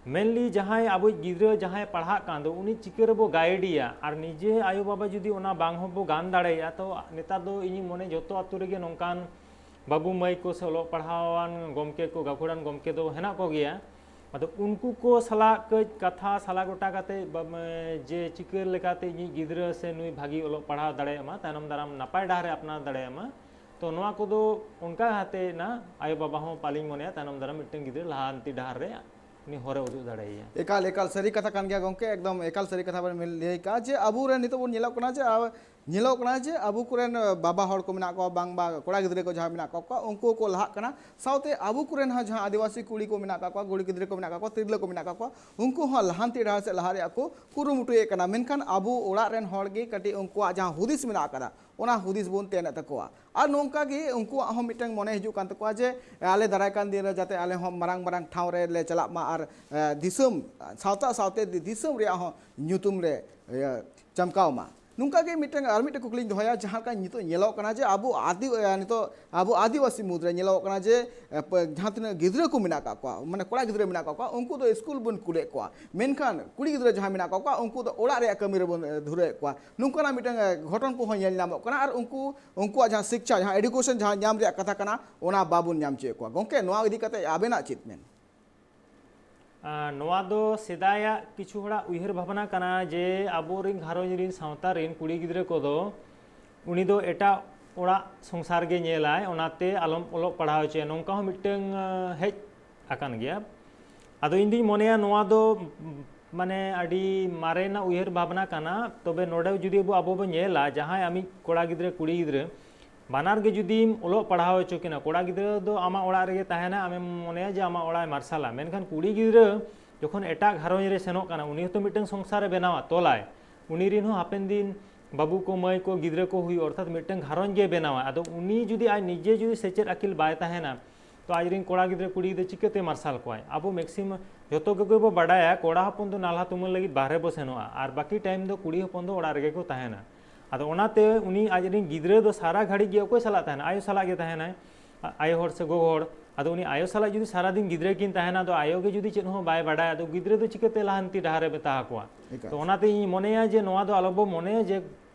Mainly ᱡᱟᱦᱟᱸᱭ ᱟᱵᱚᱭᱤᱡ ᱜᱤᱫᱽᱨᱟᱹ ᱡᱟᱦᱟᱸᱭ ᱯᱟᱲᱦᱟᱜ ᱠᱟᱱ ᱫᱚ, ᱩᱱᱤ ᱪᱤᱠᱟᱹ ᱨᱮᱵᱚ guide ᱮᱭᱟ? ᱟᱨ ᱱᱤᱡᱮ ᱟᱭᱳᱼᱵᱟᱵᱟ ᱡᱩᱫᱤ ᱚᱱᱟ ᱵᱟᱝ ᱦᱚᱸᱵᱚ ᱜᱟᱱ ᱫᱟᱲᱮᱭᱟᱜᱼᱟ, ᱛᱚ ᱱᱮᱛᱟᱨ ᱫᱚ ᱤᱧᱤᱧ ᱢᱚᱱᱮ ᱡᱚᱛᱚ ᱟᱛᱳ ᱨᱮᱜᱮ ᱱᱚᱝᱠᱟᱱ ᱵᱟᱹᱵᱩ ᱢᱟᱹᱭ ᱠᱚ ᱥᱮ ᱚᱞᱚᱜ ᱯᱟᱲᱦᱟᱣᱟᱱ ᱜᱚᱢᱠᱮ ᱠᱚ, ᱜᱟᱹᱠᱷᱩᱲᱟᱱ ᱜᱚᱢᱠᱮ ᱫᱚ ᱦᱮᱱᱟᱜ ᱠᱚᱜᱮᱭᱟ᱾ ᱟᱫᱚ ᱩᱱᱠᱩ ᱠᱚ ᱥᱟᱞᱟᱜ ᱠᱟᱹᱡ ᱠᱟᱛᱷᱟ ᱥᱟᱞᱟ ᱜᱚᱴᱟ ᱠᱟᱛᱮ ᱵᱟ-, ᱢᱮ-, ᱡᱮ ᱪᱤᱠᱟᱹ ᱞᱮᱠᱟᱛᱮ ᱤᱧᱤᱡ ᱜᱤᱫᱽᱨᱟᱹ ᱥᱮ ᱱᱩᱭ ᱵᱷᱟᱹᱜᱤ ᱚᱞᱚᱜ ᱯᱟᱲᱦᱟᱣ ᱫᱟᱲᱮᱭᱟᱜ ᱢᱟ, ᱛᱟᱭᱱᱚᱢ ᱫᱟᱨᱟᱢ ᱱᱟᱯᱟᱭ ᱰᱟᱦᱟᱨ ᱮ ᱟᱯᱱᱟᱨ ᱫᱟᱲᱮᱭᱟᱜ ᱢᱟ, ᱛᱚ ᱱᱚᱣᱟ ᱠᱚᱫᱚ ᱚᱱᱠᱟ ᱠᱟᱛᱮ ᱱᱟ ᱟᱭᱳᱼᱵᱟᱵᱟ ᱦᱚᱸ ᱯᱟᱞᱤᱧ ᱢᱚᱱᱮᱭᱟ ᱛᱟᱭᱱᱚᱢ ᱫᱟᱨᱟᱢ ᱢᱤᱫᱴᱟᱝ ᱜᱤᱫᱽᱨᱟᱹ ᱞᱟᱦᱟᱱᱛᱤ ᱰᱟᱦᱟᱨ ᱨᱮ ᱩᱱᱤ ᱦᱚᱨᱮ ᱩᱫᱩᱜ ᱫᱟᱲᱮᱭᱟᱭᱟ᱾ ᱮᱠᱟᱞ, ᱮᱠᱟᱞ ᱥᱟᱹᱨᱤ ᱠᱟᱛᱷᱟ ᱠᱟᱱ ᱜᱮᱭᱟ ᱜᱚᱢᱠᱮ, ᱮᱠᱫᱚᱢ ᱮᱠᱟᱞ ᱥᱟᱹᱨᱤ ᱠᱟᱛᱷᱟ ᱵᱮᱱ ᱞᱟᱹᱭ ᱠᱟᱜᱼᱟ ᱡᱮ ᱟᱵᱚᱨᱮᱱ ᱱᱤᱛᱚᱜ ᱵᱚᱱ ᱧᱮᱞᱚᱜ ᱠᱟᱱᱟ ᱡᱮ ᱟᱵᱚ ᱧᱮᱞᱚᱜ ᱠᱟᱱᱟ ᱡᱮ ᱟᱵᱚ ᱠᱚᱨᱮᱱ ᱵᱟᱵᱟ ᱦᱚᱲ ᱠᱚ ᱢᱮᱱᱟᱜ ᱠᱚᱣᱟ, ᱵᱟᱝ ᱵᱟ ᱠᱚᱲᱟ ᱜᱤᱫᱽᱨᱟᱹ ᱠᱚ ᱡᱟᱦᱟᱸ ᱢᱮᱱᱟᱜ ᱠᱟᱜ ᱠᱚᱣᱟ, ᱩᱱᱠᱩ ᱠᱚ ᱞᱟᱦᱟᱜ ᱠᱟᱱᱟ᱾ ᱥᱟᱶᱛᱮ ᱟᱵᱚ ᱠᱚᱨᱮᱱ ᱦᱚᱸ ᱡᱟᱦᱟᱸ ᱟᱹᱫᱤᱵᱟᱹᱥᱤ ᱠᱩᱲᱤ ᱠᱚ ᱢᱮᱱᱟᱜ ᱠᱟᱜ ᱠᱚᱣᱟ, ᱠᱩᱲᱤ ᱜᱤᱫᱽᱨᱟᱹ ᱠᱚ ᱢᱮᱱᱟᱜ ᱠᱟᱜ ᱠᱚᱣᱟ, ᱛᱤᱨᱞᱟᱹ ᱠᱚ ᱢᱮᱱᱟᱜ ᱠᱟᱜ ᱠᱚᱣᱟ, ᱩᱱᱠᱩ ᱦᱚᱸ ᱞᱟᱦᱟᱱᱛᱤ ᱰᱟᱦᱟᱨ ᱥᱮᱫ ᱞᱟᱦᱟ ᱨᱮᱭᱟᱜ ᱠᱚ ᱠᱩᱨᱩᱢᱩᱴᱩᱭᱮᱫ ᱠᱟᱱᱟ᱾ ᱢᱮᱱᱠᱷᱟᱱ ᱟᱵᱚ ᱚᱲᱟᱜ ᱨᱮᱱ ᱦᱚᱲ ᱜᱮ ᱠᱟᱹᱴᱤᱡ ᱩᱱᱠᱩᱣᱟᱜ ᱡᱟᱦᱟᱸ ᱦᱩᱫᱤᱥ ᱢᱮᱱᱟᱜ ᱟᱠᱟᱫᱟ, ᱚᱱᱟ ᱦᱩᱫᱤᱥ ᱵᱚᱱ ᱛᱮᱱᱮᱫ ᱛᱟᱠᱚᱣᱟ᱾ ᱟᱨ ᱱᱚᱝᱠᱟ ᱜᱮ ᱩᱱᱠᱩᱣᱟᱜ ᱦᱚᱸ ᱢᱤᱫᱴᱟᱝ ᱢᱚᱱᱮ ᱦᱤᱡᱩᱜ ᱠᱟᱱ ᱛᱟᱠᱚᱣᱟ ᱡᱮ ᱟᱞᱮ ᱫᱟᱨᱟᱭ ᱠᱟᱱ ᱫᱤᱱ ᱨᱮ ᱡᱟᱛᱮ ᱟᱞᱮ ᱦᱚᱸ ᱢᱟᱨᱟᱝ ᱢᱟᱨᱟᱝ ᱴᱷᱟᱶ ᱨᱮ ᱞᱮ ᱪᱟᱞᱟᱜ ᱢᱟ ᱟᱨ, ᱮ, ᱫᱤᱥᱚᱢ ᱥᱟᱶᱛᱟ ᱥᱟᱶᱛᱮ ᱫᱤ-, ᱫᱤᱥᱚᱢ ᱨᱮᱭᱟᱜ ᱦᱚᱸ ᱧᱩᱛᱩᱢ ᱞᱮ, ᱮ, ᱪᱟᱢᱠᱟᱣ ᱢᱟ᱾ ᱱᱚᱝᱠᱟ ᱜᱮ ᱢᱤᱫᱴᱟᱝ, ᱟᱨ ᱢᱤᱫᱴᱟᱝ ᱠᱩᱠᱞᱤᱧ ᱫᱚᱦᱚᱭᱟ, ᱡᱟᱦᱟᱸ ᱞᱮᱠᱟ ᱱᱤᱛᱚᱜ ᱧᱮᱞᱚᱜ ᱠᱟᱱᱟ ᱡᱮ ᱟᱵᱚ ᱟᱹᱫᱤ-, ᱮ, ᱱᱤᱛᱚᱜ ᱟᱵᱚ ᱟᱹᱫᱤᱵᱟᱹᱥᱤ ᱢᱩᱫᱽᱨᱮ ᱧᱮᱞᱚᱜ ᱠᱟᱱᱟ ᱡᱮ, ᱮ, ᱯ-, ᱡᱟᱦᱟᱸ ᱛᱤᱱᱟᱹᱜ ᱜᱤᱫᱽᱨᱟᱹ ᱠᱚ ᱢᱮᱱᱟᱜ ᱟᱠᱟᱫ ᱠᱚᱣᱟ, ᱢᱟᱱᱮ ᱠᱚᱲᱟ ᱜᱤᱫᱽᱨᱟᱹ ᱢᱮᱱᱟᱜ ᱟᱠᱟᱫ ᱠᱚᱣᱟ, ᱩᱱᱠᱩ ᱫᱚ ᱥᱠᱩᱞ ᱵᱚᱱ ᱠᱩᱞᱮᱫ ᱠᱚᱣᱟ, ᱢᱮᱱᱠᱷᱟᱱ ᱠᱩᱲᱤ ᱜᱤᱫᱽᱨᱟᱹ ᱡᱟᱦᱟᱸᱭ ᱢᱮᱱᱟᱜ ᱟᱠᱟᱫ ᱠᱚᱣᱟ, ᱩᱱᱠᱩ ᱫᱚ ᱚᱲᱟᱜ ᱨᱮᱭᱟᱜ ᱠᱟᱹᱢᱤ ᱨᱮᱵᱚᱱ, ᱮ, ᱫᱷᱩᱨᱟᱹᱣᱮᱫ ᱠᱚᱣᱟ᱾ ᱱᱚᱝᱠᱟᱱᱟᱜ ᱢᱤᱫᱴᱟᱝ, ᱮ, ᱜᱷᱚᱴᱚᱱ ᱠᱚᱦᱚᱸ ᱧᱮᱞ ᱧᱟᱢᱚᱜ ᱠᱟᱱᱟ᱾ ᱟᱨ ᱩᱱᱠᱩ, ᱩᱱᱠᱩᱣᱟᱜ ᱡᱟᱦᱟᱸ ᱥᱤᱠᱪᱷᱟ, ᱡᱟᱦᱟᱸ education ᱡᱟᱦᱟᱸ ᱧᱟᱢ ᱨᱮᱭᱟᱜ ᱠᱟᱛᱷᱟ ᱠᱟᱱᱟ, ᱚᱱᱟ ᱵᱟᱵᱚᱱ ᱧᱟᱢ ᱦᱚᱪᱚᱭᱮᱫ ᱠᱚᱣᱟ᱾ ᱜᱚᱢᱠᱮ, ᱱᱚᱣᱟ ᱤᱫᱤ ᱠᱟᱛᱮ ᱟᱵᱮᱱᱟᱜ ᱪᱮᱫ ᱢᱮᱱ? ᱟᱨ ᱱᱚᱣᱟ ᱫᱚ ᱥᱮᱫᱟᱭᱟᱜ ᱠᱤᱪᱷᱩ ᱦᱚᱲᱟᱜ ᱩᱭᱦᱟᱹᱨ ᱵᱷᱟᱵᱽᱱᱟ ᱠᱟᱱᱟ ᱡᱮ ᱟᱵᱚᱨᱮᱱ ᱜᱷᱟᱨᱚᱸᱡᱽ ᱨᱮᱱ ᱥᱟᱶᱛᱟ ᱨᱮᱱ ᱠᱩᱲᱤ ᱜᱤᱫᱽᱨᱟᱹ ᱠᱚᱫᱚ ᱩᱱᱤ ᱫᱚ ᱮᱴᱟᱜ ᱚᱲᱟᱜ ᱥᱚᱝᱥᱟᱨ ᱜᱮ ᱧᱮᱞᱟᱭ, ᱚᱱᱟᱛᱮ ᱟᱞᱚᱢ ᱚᱞᱚᱜ ᱯᱟᱲᱦᱟᱣ ᱦᱚᱪᱚᱭᱟ, ᱱᱚᱝᱠᱟ ᱦᱚᱸ ᱢᱤᱫᱴᱟᱝ, ᱟᱸ, ᱦᱮᱡ ᱟᱠᱟᱱ ᱜᱮᱭᱟ᱾ ᱟᱫᱚ ᱤᱧ ᱫᱩᱧ ᱢᱚᱱᱮᱭᱟ ᱱᱚᱣᱟ ᱫᱚ, ᱢᱟᱱᱮ, ᱟᱹᱰᱤ ᱢᱟᱨᱮᱱᱟᱜ ᱩᱭᱦᱟᱹᱨ ᱵᱷᱟᱵᱽᱱᱟ ᱠᱟᱱᱟ᱾ ᱛᱚᱵᱮ ᱱᱚᱰᱮ ᱡᱩᱫᱤ ᱟᱵᱚ, ᱟᱵᱚ ᱵᱚ ᱧᱮᱞᱟ, ᱡᱟᱦᱟᱸᱭ ᱟᱢᱤᱡ ᱠᱚᱲᱟ ᱜᱤᱫᱽᱨᱟᱹ, ᱠᱩᱲᱤ ᱜᱤᱫᱽᱨᱟᱹ, ᱵᱟᱱᱟᱨ ᱜᱮ ᱡᱩᱫᱤᱢ ᱚᱞᱚᱜ ᱯᱟᱲᱦᱟᱣ ᱦᱚᱪᱚ ᱠᱤᱱᱟ, ᱠᱚᱲᱟ ᱜᱤᱫᱽᱨᱟᱹ ᱫᱚ ᱟᱢᱟᱜ ᱚᱲᱟᱜ ᱨᱮᱜᱮ ᱛᱟᱦᱮᱱᱟ, ᱟᱢᱮᱢ ᱢᱚᱱᱮᱭᱟ ᱡᱮ ᱟᱢᱟᱜ ᱚᱲᱟᱜ ᱮ ᱢᱟᱨᱥᱟᱞᱟ, ᱢᱮᱱᱠᱷᱟᱱ ᱠᱩᱲᱤ ᱜᱤᱫᱽᱨᱟᱹ ᱡᱚᱠᱷᱚᱱ ᱮᱴᱟᱜ ᱜᱷᱟᱨᱚᱸᱡᱽ ᱨᱮ ᱥᱮᱱᱚᱜ ᱠᱟᱱᱟ, ᱩᱱᱤ ᱦᱚᱸᱛᱚ ᱢᱤᱫᱴᱟᱝ ᱥᱚᱝᱥᱟᱨ ᱮ ᱵᱮᱱᱟᱣᱟ, ᱛᱚᱞᱟᱭ, ᱩᱱᱤ ᱨᱤᱱ ᱦᱚᱸ ᱦᱟᱯᱮᱱ ᱫᱤᱱ ᱵᱟᱹᱵᱩ ᱠᱚ, ᱢᱟᱹᱭ ᱠᱚ, ᱜᱤᱫᱽᱨᱟᱹ ᱠᱚ ᱦᱩᱭᱩᱜ, ᱚᱨᱛᱷᱟᱛ ᱢᱤᱫᱴᱟᱝ ᱜᱷᱟᱨᱚᱸᱡᱽ ᱜᱮ ᱵᱮᱱᱟᱣᱟ᱾ ᱟᱫᱚ ᱩᱱᱤ ᱡᱩᱫᱤ ᱟᱡ ᱱᱤᱡᱮ ᱡᱩᱫᱤ ᱥᱮᱪᱮᱫ ᱟᱹᱠᱤᱞ ᱵᱟᱭ ᱛᱟᱦᱮᱱᱟ, ᱛᱚ ᱟᱡ ᱨᱤᱱ ᱠᱚᱲᱟ ᱜᱤᱫᱽᱨᱟᱹ, ᱠᱩᱲᱤ ᱜᱤᱫᱽᱨᱟᱹ ᱪᱤᱠᱟᱹᱛᱮ ᱢᱟᱨᱥᱟᱞ ᱠᱚᱣᱟᱭ? ᱟᱵᱚ maximum ᱡᱚᱛᱚ ᱠᱚᱜᱮ ᱵᱚ ᱵᱟᱰᱟᱭᱟ, ᱠᱚᱲᱟ ᱦᱚᱯᱚᱱ ᱫᱚ ᱱᱟᱞᱦᱟ ᱛᱩᱢᱟᱹᱞ ᱞᱟᱹᱜᱤᱫ ᱵᱟᱦᱨᱮ ᱵᱚ ᱥᱮᱱᱚᱜᱼᱟ, ᱟᱨ ᱵᱟᱹᱠᱤ time ᱫᱚ ᱠᱩᱲᱤ ᱦᱚᱯᱚᱱ ᱫᱚ ᱚᱲᱟᱜ ᱨᱮᱜᱮ ᱠᱚ ᱛᱟᱦᱮᱱᱟ᱾ ᱟᱫᱚ ᱚᱱᱟᱛᱮ ᱩᱱᱤ ᱟᱡ ᱨᱤᱱ ᱜᱤᱫᱽᱨᱟᱹ ᱫᱚ ᱥᱟᱨᱟ ᱜᱷᱟᱹᱲᱤᱡ ᱜᱮ ᱚᱠᱚᱭ ᱥᱟᱞᱟᱜ ᱛᱟᱦᱮᱱᱟ? ᱟᱭᱳ ᱥᱟᱞᱟᱜ ᱜᱮ ᱛᱟᱦᱮᱱᱟᱭ, ᱟ-, ᱟᱭᱳ ᱦᱚᱲ ᱥᱮ ᱜᱚᱜᱚ ᱦᱚᱲ᱾ ᱟᱫᱚ ᱩᱱᱤ ᱟᱭᱳ ᱥᱟᱞᱟᱜ ᱡᱩᱫᱤ ᱥᱟᱨᱟᱫᱤᱱ ᱜᱤᱫᱽᱨᱟᱹ ᱠᱤᱱ ᱛᱟᱦᱮᱱᱟ, ᱟᱫᱚ ᱟᱭᱳ ᱜᱮ ᱡᱩᱫᱤ ᱪᱮᱫ ᱦᱚᱸ ᱵᱟᱭ ᱵᱟᱰᱟᱭᱟ, ᱟᱫᱚ ᱜᱤᱫᱽᱨᱟᱹ ᱫᱚ ᱪᱤᱠᱟᱹᱛᱮ ᱞᱟᱦᱟᱱᱛᱤ ᱰᱟᱦᱟᱨ ᱨᱮ ᱢᱮᱛᱟ ᱟᱠᱚᱣᱟ? ᱮᱠᱟᱞ᱾ ᱛᱚ ᱚᱱᱟᱛᱮ ᱤᱧ ᱢᱚᱱᱮᱭᱟ ᱡᱮ ᱱᱚᱣᱟ ᱫᱚ ᱟᱞᱚ ᱵᱚ ᱢᱚᱱᱮᱭᱟ ᱡᱮ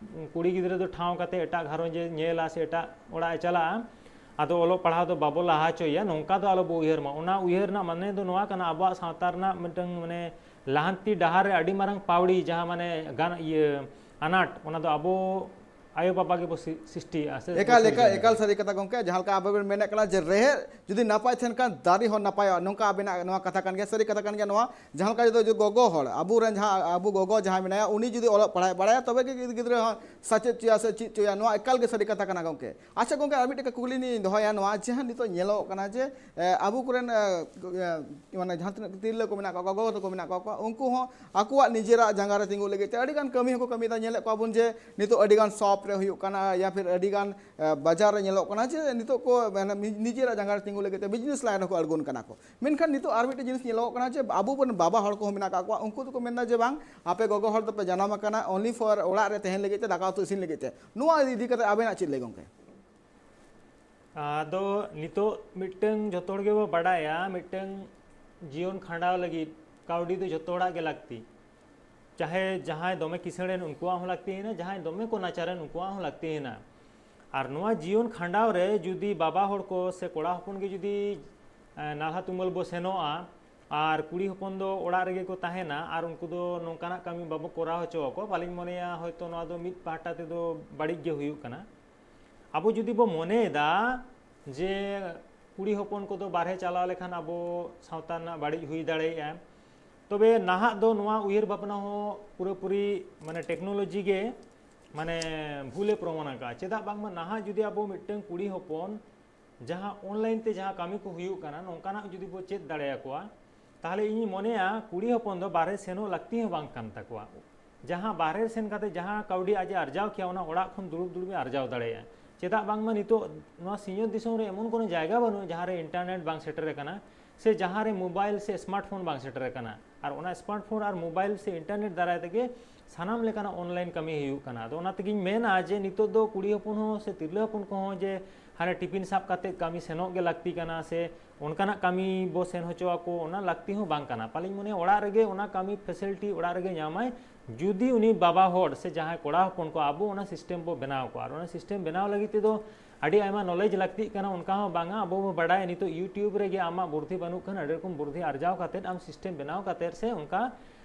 ᱠᱩᱲᱤ ᱜᱤᱫᱽᱨᱟᱹ ᱫᱚ ᱴᱷᱟᱶ ᱠᱟᱛᱮ ᱮᱴᱟᱜ ᱜᱷᱟᱨᱚᱸᱡᱽ ᱮ ᱧᱮᱞᱟ ᱥᱮ ᱮᱴᱟᱜ ᱚᱲᱟᱜ ᱮ ᱪᱟᱞᱟᱜᱼᱟ, ᱟᱫᱚ ᱚᱞᱚᱜ ᱯᱟᱲᱦᱟᱣ ᱫᱚ ᱵᱟᱵᱚ ᱞᱟᱦᱟ ᱦᱚᱪᱚᱭᱮᱭᱟ, ᱱᱚᱝᱠᱟ ᱫᱚ ᱟᱞᱚ ᱵᱚ ᱩᱭᱦᱟᱹᱨ ᱢᱟ᱾ ᱚᱱᱟ ᱩᱭᱦᱟᱹᱨ ᱨᱮᱱᱟᱜ ᱢᱟᱱᱮ ᱫᱚ ᱱᱚᱣᱟ ᱠᱟᱱᱟ, ᱟᱵᱚᱣᱟᱜ ᱥᱟᱶᱛᱟ ᱨᱮᱱᱟᱜ ᱢᱤᱫᱴᱟᱝ ᱢᱟᱱᱮ ᱞᱟᱦᱟᱱᱛᱤ ᱰᱟᱦᱟᱨ ᱨᱮ ᱟᱹᱰᱤ ᱢᱟᱨᱟᱝ ᱯᱟᱹᱣᱲᱤ, ᱡᱟᱦᱟᱸ ᱢᱟᱱᱮ ᱜᱟᱱ, ᱤᱭᱟᱹ, ᱟᱱᱟᱴ, ᱚᱱᱟ ᱫᱚ ᱟᱵᱚ ᱟᱭᱳ ᱵᱟᱵᱟ ᱜᱮᱵᱚ ᱥᱤ- ᱥᱤᱥᱴᱤᱭᱮᱫᱼᱟ ᱥᱮ ᱮᱠᱟᱞ ᱵᱚ ᱮᱠᱟᱞ ᱥᱤᱨᱡᱚᱱᱮᱫᱼᱟ᱾ ᱮᱠᱟᱞ ᱥᱟᱹᱨᱤ ᱠᱟᱛᱷᱟ ᱜᱚᱢᱠᱮ, ᱡᱟᱦᱟᱸ ᱞᱮᱠᱟ ᱟᱵᱚ ᱵᱚᱱ ᱢᱮᱱᱮᱫ ᱠᱟᱱᱟ ᱡᱮ ᱨᱮᱦᱮᱫ ᱡᱩᱫᱤ ᱱᱟᱯᱟᱭ ᱛᱟᱦᱮᱱ ᱠᱷᱟᱱ ᱫᱟᱨᱮ ᱦᱚᱸ ᱱᱟᱯᱟᱭᱚᱜᱼᱟ, ᱱᱚᱝᱠᱟ ᱟᱵᱮᱱᱟᱜ ᱱᱚᱣᱟ ᱠᱟᱛᱷᱟ ᱠᱟᱱ ᱜᱮᱭᱟ, ᱥᱟᱹᱨᱤ ᱠᱟᱛᱷᱟ ᱠᱟᱱ ᱜᱮᱭᱟ ᱱᱚᱣᱟ᱾ ᱡᱟᱦᱟᱸ ᱞᱮᱠᱟ ᱡᱩᱫᱤ ᱜᱚᱜᱚ ᱦᱚᱲ, ᱟᱵᱚᱨᱮᱱ ᱡᱟᱦᱟᱸ ᱟᱵᱚ ᱜᱚᱜᱚ ᱡᱟᱦᱟᱸᱭ ᱢᱮᱱᱟᱭᱟ, ᱩᱱᱤ ᱡᱩᱫᱤ ᱚᱞᱚᱜ ᱯᱟᱲᱦᱟᱜ ᱵᱟᱲᱟᱭᱟ, ᱛᱚᱵᱮ ᱜᱮ ᱜᱤᱫᱽᱨᱟᱹ ᱦᱚᱸ ᱥᱮᱪᱮᱫ ᱦᱚᱪᱚᱭᱟ ᱥᱮ ᱪᱮᱫ ᱦᱚᱪᱚᱭᱟ, ᱱᱚᱣᱟ ᱮᱠᱟᱞ ᱜᱮ ᱥᱟᱹᱨᱤ ᱠᱟᱛᱷᱟ ᱠᱟᱱᱟ ᱜᱚᱢᱠᱮ᱾ ᱟᱪᱪᱷᱟ ᱜᱚᱢᱠᱮ, ᱟᱨ ᱢᱤᱫᱴᱮᱱ ᱠᱩᱠᱞᱤ ᱞᱤᱧ ᱫᱚᱦᱚᱭᱟ, ᱱᱚᱣᱟ ᱡᱟᱦᱟᱸ ᱱᱤᱛᱚᱜ ᱧᱮᱞᱚᱜ ᱠᱟᱱᱟ ᱡᱮ ᱮ, ᱟᱵᱚ ᱠᱚᱨᱮᱱ ᱮ, ᱮ, ᱢᱟᱱᱮ ᱡᱟᱦᱟᱸ ᱛᱤᱱᱟᱹᱜ ᱛᱤᱨᱞᱟᱹ ᱠᱚ ᱢᱮᱱᱟᱜ ᱠᱚᱣᱟ, ᱜᱚᱜᱚ ᱛᱟᱠᱚ ᱢᱮᱱᱟᱜ ᱠᱚᱣᱟ, ᱩᱱᱠᱩ ᱦᱚᱸ ᱟᱠᱚᱣᱟᱜ ᱱᱤᱡᱮᱨᱟᱜ ᱡᱟᱸᱜᱟ ᱨᱮ ᱛᱤᱸᱜᱩ ᱞᱟᱹᱜᱤᱫ ᱛᱮ ᱟᱹᱰᱤᱜᱟᱱ ᱠᱟᱹᱢᱤ ᱦᱚᱸᱠᱚ ᱠᱟᱹᱢᱤᱭᱮᱫᱟ᱾ ᱧᱮᱞᱮᱫ ᱠᱚᱣᱟ ᱵᱚᱱ ᱡᱮ ᱱᱤᱛᱚᱜ ᱟᱹᱰᱤᱜᱟᱱ ᱥᱚᱯ ᱨᱮ ᱦᱩᱭᱩᱜ ᱠᱟᱱᱟ, ᱭᱟ ᱯᱷᱤᱨ ᱟᱹᱰᱤᱜᱟᱱ ᱮ, ᱵᱟᱡᱟᱨ ᱨᱮ ᱧᱮᱞᱚᱜ ᱠᱟᱱᱟ ᱡᱮ ᱱᱤᱛᱚᱜ ᱠᱚ ᱢᱟᱱᱮ ᱱᱤᱡᱮᱨᱟᱜ ᱡᱟᱸᱜᱟ ᱨᱮ ᱛᱤᱸᱜᱩ ᱞᱟᱹᱜᱤᱫ ᱛᱮ ᱵᱤᱡᱽᱱᱮᱥ ᱞᱟᱭᱤᱱ ᱨᱮᱠᱚ ᱟᱬᱜᱚᱱ ᱠᱟᱱᱟ ᱠᱚ᱾ ᱢᱮᱱᱠᱷᱟᱱ ᱱᱤᱛᱚᱜ ᱟᱨ ᱢᱤᱫᱴᱮᱱ ᱡᱤᱱᱤᱥ ᱧᱮᱞᱚᱜᱚᱜ ᱠᱟᱱᱟ ᱡᱮ ᱟᱵᱚ ᱵᱚᱱ ᱵᱟᱵᱟ ᱦᱚᱲ ᱠᱚᱦᱚᱸ ᱢᱮᱱᱟᱜ ᱟᱠᱟᱫ ᱠᱚᱣᱟ, ᱩᱱᱠᱩ ᱫᱚᱠᱚ ᱢᱮᱱᱫᱟ ᱡᱮ ᱵᱟᱝ, ᱟᱯᱮ ᱜᱚᱜᱚ ᱦᱚᱲ ᱫᱚᱯᱮ ᱡᱟᱱᱟᱢ ᱟᱠᱟᱱᱟ only for ᱚᱲᱟᱜ ᱨᱮ ᱛᱟᱦᱮᱱ ᱞᱟᱹᱜᱤᱫ ᱛᱮ, ᱫᱟᱠᱟ ᱩᱛᱩ ᱤᱥᱤᱱ ᱞᱟᱹᱜᱤᱫ ᱛᱮ᱾ ᱱᱚᱣᱟ ᱤᱫᱤ ᱠᱟᱛᱮ ᱟᱵᱮᱱᱟᱜ ᱪᱮᱫ ᱞᱟᱹᱭ ᱜᱚᱢᱠᱮ? ᱟᱫᱚ ᱱᱤᱛᱚᱜ ᱢᱤᱫᱴᱟᱝ ᱡᱚᱛᱚ ᱦᱚᱲ ᱜᱮᱵᱚ ᱵᱟᱰᱟᱭᱟ, ᱢᱤᱫᱴᱟᱝ ᱡᱤᱭᱚᱱ ᱠᱷᱟᱸᱰᱟᱣ ᱞᱟᱹᱜᱤᱫ ᱠᱟᱹᱣᱰᱤ ᱫᱚ ᱡᱚᱛᱚ ᱦᱚᱲᱟᱜ ᱜᱮ ᱞᱟᱹᱠᱛᱤ᱾ ᱪᱟᱦᱮ ᱡᱟᱦᱟᱸᱭ ᱫᱚᱢᱮ ᱠᱤᱥᱟᱹᱬᱮᱱ ᱩᱱᱠᱩᱣᱟᱜ ᱦᱚᱸ ᱞᱟᱹᱠᱛᱤᱭᱮᱱᱟ, ᱡᱟᱦᱟᱸᱭ ᱫᱚᱢᱮ ᱠᱚ ᱱᱟᱪᱟᱨᱮᱱ ᱩᱱᱠᱩᱣᱟᱜ ᱦᱚᱸ ᱞᱟᱹᱠᱛᱤᱭᱮᱱᱟ᱾ ᱟᱨ ᱱᱚᱣᱟ ᱡᱤᱭᱚᱱ ᱠᱷᱟᱸᱰᱟᱣ ᱨᱮ ᱡᱩᱫᱤ ᱵᱟᱵᱟ ᱦᱚᱲ ᱠᱚ ᱥᱮ ᱠᱚᱲᱟ ᱦᱚᱯᱚᱱ ᱜᱮ ᱡᱩᱫᱤ ᱮ, ᱱᱟᱞᱦᱟ ᱛᱩᱢᱟᱹᱞ ᱵᱚ ᱥᱮᱱᱚᱜᱼᱟ ᱟᱨ ᱠᱩᱲᱤ ᱦᱚᱯᱚᱱ ᱫᱚ ᱚᱲᱟᱜ ᱨᱮᱜᱮ ᱠᱚ ᱛᱟᱦᱮᱱᱟ ᱟᱨ ᱩᱱᱠᱩ ᱫᱚ ᱱᱚᱝᱠᱟᱱᱟᱜ ᱠᱟᱹᱢᱤ ᱵᱟᱵᱚ ᱠᱚᱨᱟᱣ ᱦᱚᱪᱚ ᱟᱠᱚᱣᱟ, ᱯᱟᱞᱮᱧ ᱢᱚᱱᱮᱭᱟ ᱦᱚᱭᱛᱳ ᱱᱚᱣᱟ ᱫᱚ ᱢᱤᱫ ᱯᱟᱦᱴᱟ ᱛᱮᱫᱚ ᱵᱟᱹᱲᱤᱡ ᱜᱮ ᱦᱩᱭᱩᱜ ᱠᱟᱱᱟ᱾ ᱟᱵᱚ ᱡᱩᱫᱤ ᱵᱚ ᱢᱚᱱᱮᱭᱮᱫᱟ ᱡᱮ ᱠᱩᱲᱤ ᱦᱚᱯᱚᱱ ᱠᱚᱫᱚ ᱵᱟᱨᱦᱮ ᱪᱟᱞᱟᱣ ᱞᱮᱠᱷᱟᱱ ᱟᱵᱚ ᱥᱟᱶᱛᱟ ᱨᱮᱱᱟᱜ ᱵᱟᱹᱲᱤᱡ ᱦᱩᱭ ᱫᱟᱲᱮᱭᱟᱜᱼᱟ, ᱛᱚᱵᱮ ᱱᱟᱦᱟᱜ ᱫᱚ ᱱᱚᱣᱟ ᱩᱭᱦᱟᱹᱨ ᱵᱷᱟᱵᱽᱱᱟ ᱦᱚᱸ ᱯᱩᱨᱟᱹᱯᱩᱨᱤ ᱢᱟᱱᱮ ᱴᱮᱠᱱᱳᱞᱚᱡᱤ ᱜᱮ ᱢᱟᱱᱮ ᱵᱷᱩᱞᱮ ᱯᱨᱚᱢᱟᱱ ᱟᱠᱟᱫᱼᱟ᱾ ᱪᱮᱫᱟᱜ ᱵᱟᱝᱢᱟ ᱱᱟᱦᱟᱜ ᱡᱩᱫᱤ ᱟᱵᱚ ᱢᱤᱫᱴᱟᱝ ᱠᱩᱲᱤ ᱦᱚᱯᱚᱱ ᱡᱟᱦᱟᱸ ᱚᱱᱞᱟᱭᱤᱱ ᱛᱮ ᱡᱟᱦᱟᱸ ᱠᱟᱹᱢᱤ ᱠᱚ ᱦᱩᱭᱩᱜ ᱠᱟᱱᱟ, ᱱᱚᱝᱠᱟᱱᱟᱜ ᱡᱩᱫᱤ ᱵᱚ ᱪᱮᱫ ᱫᱟᱲᱮᱭᱟᱠᱚᱣᱟ, ᱛᱟᱦᱚᱞᱮ ᱤᱧᱤᱧ ᱢᱚᱱᱮᱭᱟ ᱠᱩᱲᱤ ᱦᱚᱯᱚᱱ ᱫᱚ ᱵᱟᱨᱦᱮ ᱥᱮᱱᱚᱜ ᱞᱟᱹᱠᱛᱤ ᱦᱚᱸ ᱵᱟᱝ ᱠᱟᱱ ᱛᱟᱠᱚᱣᱟ᱾ ᱡᱟᱦᱟᱸ ᱵᱟᱨᱦᱮ ᱥᱮᱱ ᱠᱟᱛᱮ ᱡᱟᱦᱟᱸ ᱠᱟᱹᱣᱰᱤ ᱟᱡ ᱮ ᱟᱨᱡᱟᱣ ᱠᱮᱭᱟ, ᱚᱱᱟ ᱚᱲᱟᱜ ᱠᱷᱚᱱ ᱫᱩᱲᱩᱵ ᱫᱩᱲᱩᱵ ᱮ ᱟᱨᱡᱟᱣ ᱫᱟᱲᱮᱭᱟᱜᱼᱟ᱾ ᱪᱮᱫᱟᱜ ᱵᱟᱝᱢᱟ ᱱᱤᱛᱚᱜ ᱱᱚᱣᱟ ᱥᱤᱧᱚᱛ ᱫᱤᱥᱚᱢ ᱨᱮ ᱮᱢᱚᱱ ᱠᱳᱱᱳ ᱡᱟᱭᱜᱟ ᱵᱟᱹᱱᱩᱜᱼᱟ ᱡᱟᱦᱟᱸ ᱨᱮ ᱤᱱᱴᱟᱨᱱᱮᱴ ᱵᱟᱝ ᱥᱮᱴᱮᱨ ᱟᱠᱟᱱᱟ, ᱥᱮ ᱡᱟᱦᱟᱸ ᱨᱮ ᱢᱳᱵᱟᱭᱤᱞ ᱥᱮ ᱥᱢᱟᱨᱴ ᱯᱷᱳᱱ ᱵᱟᱝ ᱥᱮᱴᱮᱨ ᱟᱠᱟᱱᱟ᱾ ᱟᱨ ᱚᱱᱟ ᱥᱢᱟᱨᱴ ᱯᱷᱳᱱ ᱟᱨ ᱢᱳᱵᱟᱭᱤᱞ ᱥᱮ ᱤᱱᱴᱟᱨᱱᱮᱴ ᱫᱟᱨᱟᱭ ᱛᱮᱜᱮ ᱥᱟᱱᱟᱢ ᱞᱮᱠᱟᱱᱟᱜ ᱚᱱᱞᱟᱭᱤᱱ ᱠᱟᱹᱢᱤ ᱦᱩᱭᱩᱜ ᱠᱟᱱᱟ᱾ ᱟᱫᱚ ᱚᱱᱟ ᱛᱮᱜᱤᱧ ᱢᱮᱱᱟ ᱡᱮ ᱱᱤᱛᱚᱜ ᱫᱚ ᱠᱩᱲᱤ ᱦᱚᱯᱚᱱ ᱦᱚᱸ ᱥᱮ ᱛᱤᱨᱞᱟᱹ ᱦᱚᱯᱚᱱ ᱠᱚᱦᱚᱸ ᱡᱮ ᱦᱟᱱᱮ ᱴᱤᱯᱤᱱ ᱥᱟᱵ ᱠᱟᱛᱮ ᱠᱟᱹᱢᱤ ᱥᱮᱱᱚᱜ ᱜᱮ ᱞᱟᱹᱠᱛᱤ ᱠᱟᱱᱟ ᱥᱮ ᱚᱱᱠᱟᱱᱟᱜ ᱠᱟᱹᱢᱤ ᱵᱚ ᱥᱮᱱ ᱦᱚᱪᱚ ᱟᱠᱚ, ᱚᱱᱟ ᱞᱟᱹᱠᱛᱤ ᱦᱚᱸ ᱵᱟᱝ ᱠᱟᱱᱟ᱾ ᱯᱟᱞᱮᱧ ᱢᱚᱱᱮᱭᱟ ᱚᱲᱟᱜ ᱨᱮᱜᱮ ᱚᱱᱟ ᱠᱟᱹᱢᱤ ᱯᱷᱮᱥᱤᱞᱤᱴᱤ ᱚᱲᱟᱜ ᱨᱮᱜᱮ ᱧᱟᱢᱟᱭ, ᱡᱩᱫᱤ ᱩᱱᱤ ᱵᱟᱵᱟ ᱦᱚᱲ ᱥᱮ ᱡᱟᱦᱟᱸᱭ ᱠᱚᱲᱟ ᱦᱚᱯᱚᱱ ᱠᱚ ᱟᱵᱚ ᱚᱱᱟ ᱥᱤᱥᱴᱮᱢ ᱵᱚ ᱵᱮᱱᱟᱣ ᱠᱚᱣᱟ᱾ ᱟᱨ ᱚᱱᱟ ᱥᱤᱥᱴᱮᱢ ᱵᱮᱱᱟᱣ ᱞᱟᱹᱜᱤᱫ ᱛᱮᱫᱚ ᱟᱹᱰᱤ ᱟᱭᱢᱟ ᱱᱚᱞᱮᱡᱽ ᱞᱟᱹᱠᱛᱤᱜ ᱠᱟᱱᱟ, ᱚᱱᱠᱟ ᱦᱚᱸ ᱵᱟᱝᱟ᱾ ᱟᱵᱚ ᱵᱚ ᱵᱟᱰᱟᱭᱟ ᱱᱤᱛᱚᱜ YouTube ᱨᱮᱜᱮ ᱟᱢᱟᱜ ᱵᱩᱨᱫᱷᱤ ᱵᱟᱹᱱᱩᱜ ᱠᱷᱟᱱ ᱟᱹᱰᱤ ᱨᱚᱠᱚᱢ ᱵᱩᱨᱫᱷᱤ ᱟᱨᱡᱟᱣ ᱠᱟᱛᱮᱫ ᱟᱢ ᱥᱤᱥᱴᱮᱢ ᱵᱮᱱᱟᱣ ᱠᱟᱛᱮᱫ ᱥᱮ ᱚᱱᱠᱟ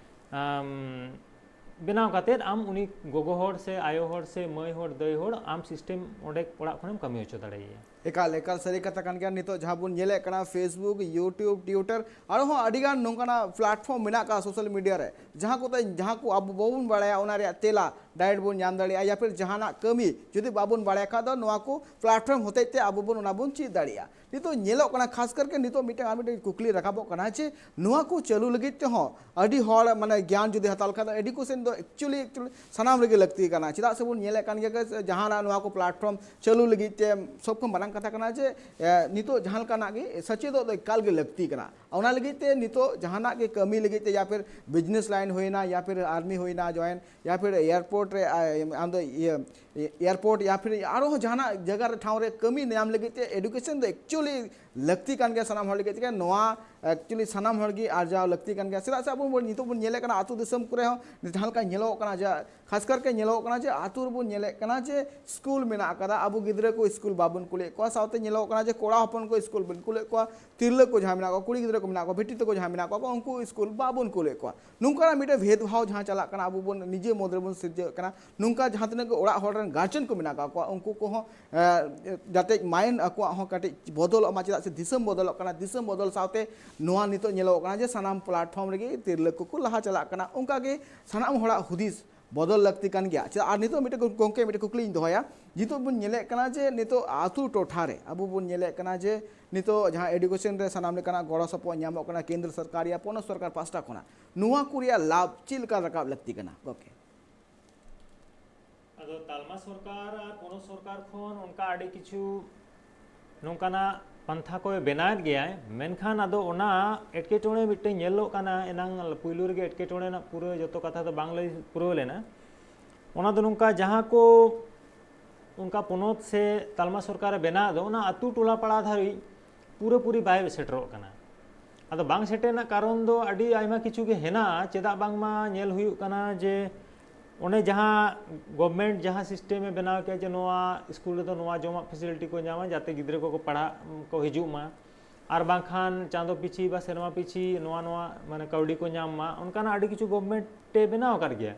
ᱟᱢ, ᱵᱮᱱᱟᱣ ᱠᱟᱛᱮᱫ ᱟᱢ ᱩᱱᱤ ᱜᱚᱜᱚ ᱦᱚᱲ ᱥᱮ ᱟᱭᱳ ᱦᱚᱲ ᱥᱮ ᱢᱟᱹᱭ ᱦᱚᱲ ᱫᱟᱹᱭ ᱦᱚᱲ ᱟᱢ system ᱚᱸᱰᱮ ᱚᱲᱟᱜ ᱠᱷᱚᱱᱮᱢ ᱠᱟᱹᱢᱤ ᱦᱚᱪᱚ ᱫᱟᱲᱮᱭᱟᱭᱟ᱾ ᱮᱠᱟᱞ ᱮᱠᱟᱞ ᱥᱟᱹᱨᱤ ᱠᱟᱛᱷᱟ ᱠᱟᱱ ᱜᱮᱭᱟ᱾ ᱱᱤᱛᱚᱜ ᱡᱟᱦᱟᱸ ᱵᱚᱱ ᱧᱮᱞᱮᱫ ᱠᱟᱱᱟ, Facebook, YouTube, Twitter, ᱟᱨᱦᱚᱸ ᱟᱹᱰᱤᱜᱟᱱ ᱱᱚᱝᱠᱟᱱᱟᱜ platform ᱢᱮᱱᱟᱜ ᱟᱠᱟᱫ social media ᱨᱮ, ᱡᱟᱦᱟᱸ ᱠᱚᱛᱮ ᱡᱟᱦᱟᱸ ᱠᱚ ᱟᱵᱚ ᱵᱟᱵᱚᱱ ᱵᱟᱲᱟᱭᱟ ᱚᱱᱟ ᱨᱮᱭᱟᱜ ᱛᱮᱞᱟ direct ᱵᱚᱱ ᱧᱟᱢ ᱫᱟᱲᱮᱭᱟᱜᱼᱟ, ᱭᱟ ᱯᱷᱤᱨ ᱡᱟᱦᱟᱱᱟᱜ ᱠᱟᱹᱢᱤ ᱡᱩᱫᱤ ᱵᱟᱵᱚᱱ ᱵᱟᱲᱟᱭ ᱠᱷᱟᱡ ᱫᱚ ᱱᱚᱣᱟ ᱠᱚ platform ᱦᱚᱛᱮᱡ ᱛᱮ ᱟᱵᱚ ᱵᱚᱱ ᱚᱱᱟ ᱵᱚᱱ ᱪᱮᱫ ᱫᱟᱲᱮᱭᱟᱜᱼᱟ᱾ ᱱᱤᱛᱚᱜ ᱧᱮᱞᱚᱜ ᱠᱟᱱᱟ, ᱠᱷᱟᱥ ᱠᱟᱨ ᱠᱮ ᱱᱤᱛᱚᱜ ᱢᱤᱫᱴᱟᱝ ᱟᱨ ᱢᱤᱫᱴᱟᱝ ᱠᱩᱠᱞᱤ ᱨᱟᱠᱟᱵᱚᱜ ᱠᱟᱱᱟ ᱡᱮ ᱱᱚᱣᱟ ᱠᱚ ᱪᱟᱹᱞᱩ ᱞᱟᱹᱜᱤᱫ ᱛᱮᱦᱚᱸ ᱟᱹᱰᱤ ᱦᱚᱲ ᱢᱟᱱᱮ ᱜᱮᱭᱟᱱ ᱡᱩᱫᱤ ᱦᱟᱛᱟᱣ ᱞᱮᱠᱷᱟᱱ ᱫᱚ education ᱫᱚ actually, actually ᱥᱟᱱᱟᱢ ᱨᱮᱜᱮ ᱞᱟᱹᱠᱛᱤ ᱠᱟᱱᱟ᱾ ᱪᱮᱫᱟᱜ ᱥᱮᱵᱚᱱ ᱧᱮᱞᱮᱫ ᱠᱟᱱ ᱜᱮᱭᱟ ᱡᱮ ᱡᱟᱦᱟᱱᱟᱜ ᱱᱚᱣᱟ ᱠᱚ platform ᱪᱟᱹᱞᱩ ᱞᱟᱹᱜᱤᱫ ᱛᱮ ᱥᱚᱵ ᱠᱷᱚᱱ ᱢᱟᱨᱟᱝ ᱠᱟᱛᱷᱟ ᱠᱟᱱᱟ ᱡᱮ, ᱮ, ᱱᱤᱛᱚᱜ ᱡᱟᱦᱟᱸ ᱞᱮᱠᱟᱱᱟᱜ ᱜᱮ ᱥᱮᱪᱮᱫᱚᱜ ᱫᱚ ᱮᱠᱟᱞ ᱜᱮ ᱞᱟᱹᱠᱛᱤ ᱠᱟᱱᱟ᱾ ᱚᱱᱟ ᱞᱟᱹᱜᱤᱫ ᱛᱮ ᱱᱤᱛᱚᱜ ᱡᱟᱦᱟᱱᱟᱜ ᱜᱮ ᱠᱟᱹᱢᱤ ᱞᱟᱹᱜᱤᱫ ᱛᱮ, ᱭᱟ ᱯᱷᱤᱨ business line ᱦᱩᱭᱱᱟ, ᱭᱟ ᱯᱷᱤᱨ army ᱦᱩᱭᱱᱟ join, ᱭᱟ ᱯᱷᱤᱨ airport ᱨᱮ, ᱟ, ᱟᱢ ᱫᱚ ᱤᱭᱟᱹ, airport ᱭᱟ ᱯᱷᱤᱨ ᱟᱨᱦᱚᱸ ᱡᱟᱦᱟᱱᱟᱜ ᱡᱟᱭᱜᱟ ᱨᱮ, ᱴᱷᱟᱶ ᱨᱮ ᱠᱟᱹᱢᱤ ᱧᱟᱢ ᱞᱟᱹᱜᱤᱫ ᱛᱮ education ᱫᱚ actually ᱞᱟᱹᱠᱛᱤ ᱠᱟᱱ ᱜᱮᱭᱟ ᱥᱟᱱᱟᱢ ᱦᱚᱲ ᱞᱟᱹᱜᱤᱫ ᱛᱮᱜᱮ᱾ ᱱᱚᱣᱟ actually ᱥᱟᱱᱟᱢ ᱦᱚᱲ ᱜᱮ ᱟᱨᱡᱟᱣ ᱞᱟᱹᱠᱛᱤ ᱠᱟᱱ ᱜᱮᱭᱟ᱾ ᱪᱮᱫᱟᱜ ᱥᱮ ᱟᱵᱚ ᱵᱚᱱ, ᱱᱤᱛᱚᱜ ᱵᱚᱱ ᱧᱮᱞᱮᱫ ᱠᱟᱱᱟ, ᱟᱹᱛᱩ ᱫᱤᱥᱚᱢ ᱠᱚᱨᱮ ᱦᱚᱸ ᱡᱟᱦᱟᱸ ᱞᱮᱠᱟ ᱧᱮᱞᱚᱜ ᱠᱟᱱᱟ ᱡᱮ, ᱠᱷᱟᱥ ᱠᱟᱨ ᱠᱮ ᱧᱮᱞᱚᱜ ᱠᱟᱱᱟ ᱡᱮ ᱟᱹᱛᱩ ᱨᱮᱵᱚᱱ ᱧᱮᱞᱮᱫ ᱠᱟᱱᱟ ᱡᱮ ᱥᱠᱩᱞ ᱢᱮᱱᱟᱜ ᱟᱠᱟᱫᱟ, ᱟᱵᱚ ᱜᱤᱫᱽᱨᱟᱹ ᱠᱚ ᱥᱠᱩᱞ ᱵᱟᱵᱚᱱ ᱠᱩᱞᱮᱫ ᱠᱚᱣᱟ, ᱥᱟᱶᱛᱮ ᱧᱮᱞᱚᱜ ᱠᱟᱱᱟ ᱡᱮ ᱠᱚᱲᱟ ᱦᱚᱯᱚᱱ ᱠᱚ ᱥᱠᱩᱞ ᱵᱚᱱ ᱠᱩᱞᱮᱫ ᱠᱚᱣᱟ, ᱛᱤᱨᱞᱟᱹ ᱠᱚ ᱡᱟᱦᱟᱸ ᱢᱮᱱᱟᱜ ᱠᱚᱣᱟ, ᱠᱩᱲᱤ ᱜᱤᱫᱽᱨᱟᱹ ᱠᱚ ᱢᱮᱱᱟᱜ ᱠᱚᱣᱟ, ᱵᱤᱴᱤ ᱛᱟᱠᱚ ᱡᱟᱦᱟᱸ ᱢᱮᱱᱟᱜ ᱠᱚᱣᱟ, ᱩᱱᱠᱩ ᱥᱠᱩᱞ ᱵᱟᱵᱚᱱ ᱠᱩᱞᱮᱫ ᱠᱚᱣᱟ᱾ ᱱᱚᱝᱠᱟᱱᱟᱜ ᱢᱤᱫᱴᱮᱱ ᱵᱷᱮᱫᱽ ᱵᱷᱟᱣ ᱡᱟᱦᱟᱸ ᱪᱟᱞᱟᱜ ᱠᱟᱱᱟ, ᱟᱵᱚ ᱵᱚᱱ ᱱᱤᱡᱮ ᱢᱚᱫᱽ ᱨᱮᱵᱚᱱ ᱥᱤᱨᱡᱟᱹᱣᱮᱫ ᱠᱟᱱᱟ᱾ ᱱᱚᱝᱠᱟ ᱡᱟᱦᱟᱸ ᱛᱤᱱᱟᱹᱜ ᱜᱮ ᱚᱲᱟᱜ ᱦᱚᱲ ᱨᱮᱱ ᱜᱟᱨᱡᱮᱱ ᱠᱚ ᱢᱮᱱᱟᱜ ᱟᱠᱟᱫ ᱠᱚᱣᱟ, ᱩᱱᱠᱩ ᱠᱚᱦᱚᱸ, ᱮ, ᱡᱟᱛᱮ mind ᱟᱠᱚᱣᱟᱜ ᱦᱚᱸ ᱠᱟᱹᱴᱤᱡ ᱵᱚᱫᱚᱞᱚᱜ ᱢᱟ, ᱪᱮᱫᱟᱜ ᱥᱮ ᱫᱤᱥᱚᱢ ᱵᱚᱫᱚᱞᱚᱜ ᱠᱟᱱᱟ᱾ ᱫᱤᱥᱚᱢ ᱵᱚᱫᱚᱞ ᱥᱟᱶᱛᱮ ᱱᱚᱣᱟ ᱱᱤᱛᱚᱜ ᱧᱮᱞᱚᱜ ᱠᱟᱱᱟ ᱡᱮ ᱥᱟᱱᱟᱢ platform ᱨᱮᱜᱮ ᱛᱤᱨᱞᱟᱹ ᱠᱚᱠᱚ ᱞᱟᱦᱟ ᱪᱟᱞᱟᱜ ᱠᱟᱱᱟ᱾ ᱚᱱᱠᱟ ᱜᱮ ᱥᱟᱱᱟᱢ ᱦᱚᱲᱟᱜ ᱦᱩᱫᱤᱥ ᱵᱚᱫᱚᱞ ᱞᱟᱹᱠᱛᱤ ᱠᱟᱱ ᱜᱮᱭᱟ᱾ ᱪᱮᱫᱟᱜ? ᱟᱨ ᱱᱤᱛᱚᱜ ᱢᱤᱫᱴᱮᱱ ᱜᱚᱢᱠᱮ ᱢᱤᱫᱴᱮᱱ ᱠᱩᱠᱞᱤᱧ ᱫᱚᱦᱚᱭᱟ, ᱱᱤᱛᱚᱜ ᱵᱚᱱ ᱧᱮᱞᱮᱫ ᱠᱟᱱᱟ ᱡᱮ ᱱᱤᱛᱚᱜ ᱟᱹᱛᱩ ᱴᱚᱴᱷᱟ ᱨᱮ ᱟᱵᱚ ᱵᱚᱱ ᱧᱮᱞᱮᱫ ᱠᱟᱱᱟ ᱡᱮ ᱱᱤᱛᱚᱜ ᱡᱟᱦᱟᱸ education ᱨᱮ ᱥᱟᱱᱟᱢ ᱞᱮᱠᱟᱱᱟᱜ ᱜᱚᱲᱚ ᱥᱚᱯᱚᱦᱚᱫ ᱧᱟᱢᱚᱜ ᱠᱟᱱᱟ ᱠᱮᱱᱫᱨᱚ ᱥᱚᱨᱠᱟᱨ ᱭᱟ ᱯᱚᱱᱚᱛ ᱥᱚᱨᱠᱟᱨ ᱯᱟᱦᱴᱟ ᱠᱷᱚᱱᱟᱜ, ᱱᱚᱣᱟ ᱠᱚ ᱨᱮᱭᱟᱜ ᱞᱟᱵᱷ ᱪᱮᱫ ᱞᱮᱠᱟ ᱨᱟᱠᱟᱵ ᱞᱟᱹᱠᱛᱤ ᱠᱟᱱᱟ ᱜᱚᱢᱠᱮ? ᱟᱫᱚ ᱛᱟᱞᱢᱟ ᱥᱚᱨᱠᱟᱨ ᱟᱨ ᱯᱚᱱᱚᱛ ᱥᱚᱨᱠᱟᱨ ᱠᱷᱚᱱ ᱚᱱᱠᱟ ᱟᱹᱰᱤ ᱠᱤᱪᱷᱩ ᱱᱚᱝᱠᱟᱱᱟᱜ ᱯᱟᱱᱛᱷᱟ ᱠᱚᱭ ᱵᱮᱱᱟᱣᱮᱫ ᱜᱮᱭᱟᱭ, ᱢᱮᱱᱠᱷᱟᱱ ᱟᱫᱚ ᱚᱱᱟ ᱮᱴᱠᱮᱴᱚᱬᱮ ᱢᱤᱫᱴᱮᱱ ᱧᱮᱞᱚᱜ ᱠᱟᱱᱟ᱾ ᱮᱱᱟᱝ ᱯᱩᱭᱞᱩ ᱨᱮᱜᱮ ᱮᱴᱠᱮᱴᱚᱬᱮ ᱨᱮᱱᱟᱜ ᱯᱩᱨᱟᱹ ᱡᱚᱛᱚ ᱠᱟᱛᱷᱟ ᱫᱚ ᱵᱟᱝ ᱞᱟᱹᱭ ᱯᱩᱨᱟᱹᱣ ᱞᱮᱱᱟ᱾ ᱚᱱᱟ ᱫᱚ ᱱᱚᱝᱠᱟ, ᱡᱟᱦᱟᱸ ᱠᱚ ᱚᱱᱠᱟ ᱯᱚᱱᱚᱛ ᱥᱮ ᱛᱟᱞᱢᱟ ᱥᱚᱨᱠᱟᱨᱮ ᱵᱮᱱᱟᱣ ᱫᱚ, ᱚᱱᱟ ᱟᱹᱛᱩ ᱴᱚᱞᱟ ᱯᱟᱲᱟ ᱫᱷᱟᱹᱵᱤᱡ ᱯᱩᱨᱟᱹᱯᱩᱨᱤ ᱵᱟᱭ ᱥᱮᱴᱮᱨᱚᱜ ᱠᱟᱱᱟ᱾ ᱟᱫᱚ ᱵᱟᱝ ᱥᱮᱴᱮᱨ ᱨᱮᱱᱟᱜ ᱠᱟᱨᱚᱱ ᱫᱚ ᱟᱹᱰᱤ ᱟᱭᱢᱟ ᱠᱤᱪᱷᱩ ᱜᱮ ᱦᱮᱱᱟᱜᱼᱟ᱾ ᱪᱮᱫᱟᱜ ᱵᱟᱝᱢᱟ ᱧᱮᱞ ᱦᱩᱭᱩᱜ ᱠᱟᱱᱟ ᱡᱮ ᱚᱱᱮ ᱡᱟᱦᱟᱸ government ᱡᱟᱦᱟᱸ system ᱮ ᱵᱮᱱᱟᱣ ᱠᱮᱫ ᱡᱮ ᱱᱚᱣᱟ ᱥᱠᱩᱞ ᱨᱮᱫᱚ ᱱᱚᱣᱟ ᱡᱚᱢᱟᱜ facility ᱠᱚ ᱧᱟᱢᱟ ᱡᱟᱛᱮ ᱜᱤᱫᱽᱨᱟᱹ ᱠᱚᱠᱚ ᱯᱟᱲᱦᱟᱜ ᱠᱚ ᱦᱤᱡᱩᱜ ᱢᱟ, ᱟᱨ ᱵᱟᱝᱠᱷᱟᱱ ᱪᱟᱸᱫᱚ ᱯᱤᱪᱷᱤ ᱵᱟ ᱥᱮᱨᱢᱟ ᱯᱤᱪᱷᱤ ᱱᱚᱣᱟ, ᱱᱚᱣᱟ ᱢᱟᱱᱮ ᱠᱟᱹᱣᱰᱤ ᱠᱚ ᱧᱟᱢ ᱢᱟ, ᱚᱱᱠᱟᱱᱟᱜ ᱟᱹᱰᱤ ᱠᱤᱪᱷᱩ government ᱮ ᱵᱮᱱᱟᱣ ᱟᱠᱟᱫ ᱜᱮᱭᱟ᱾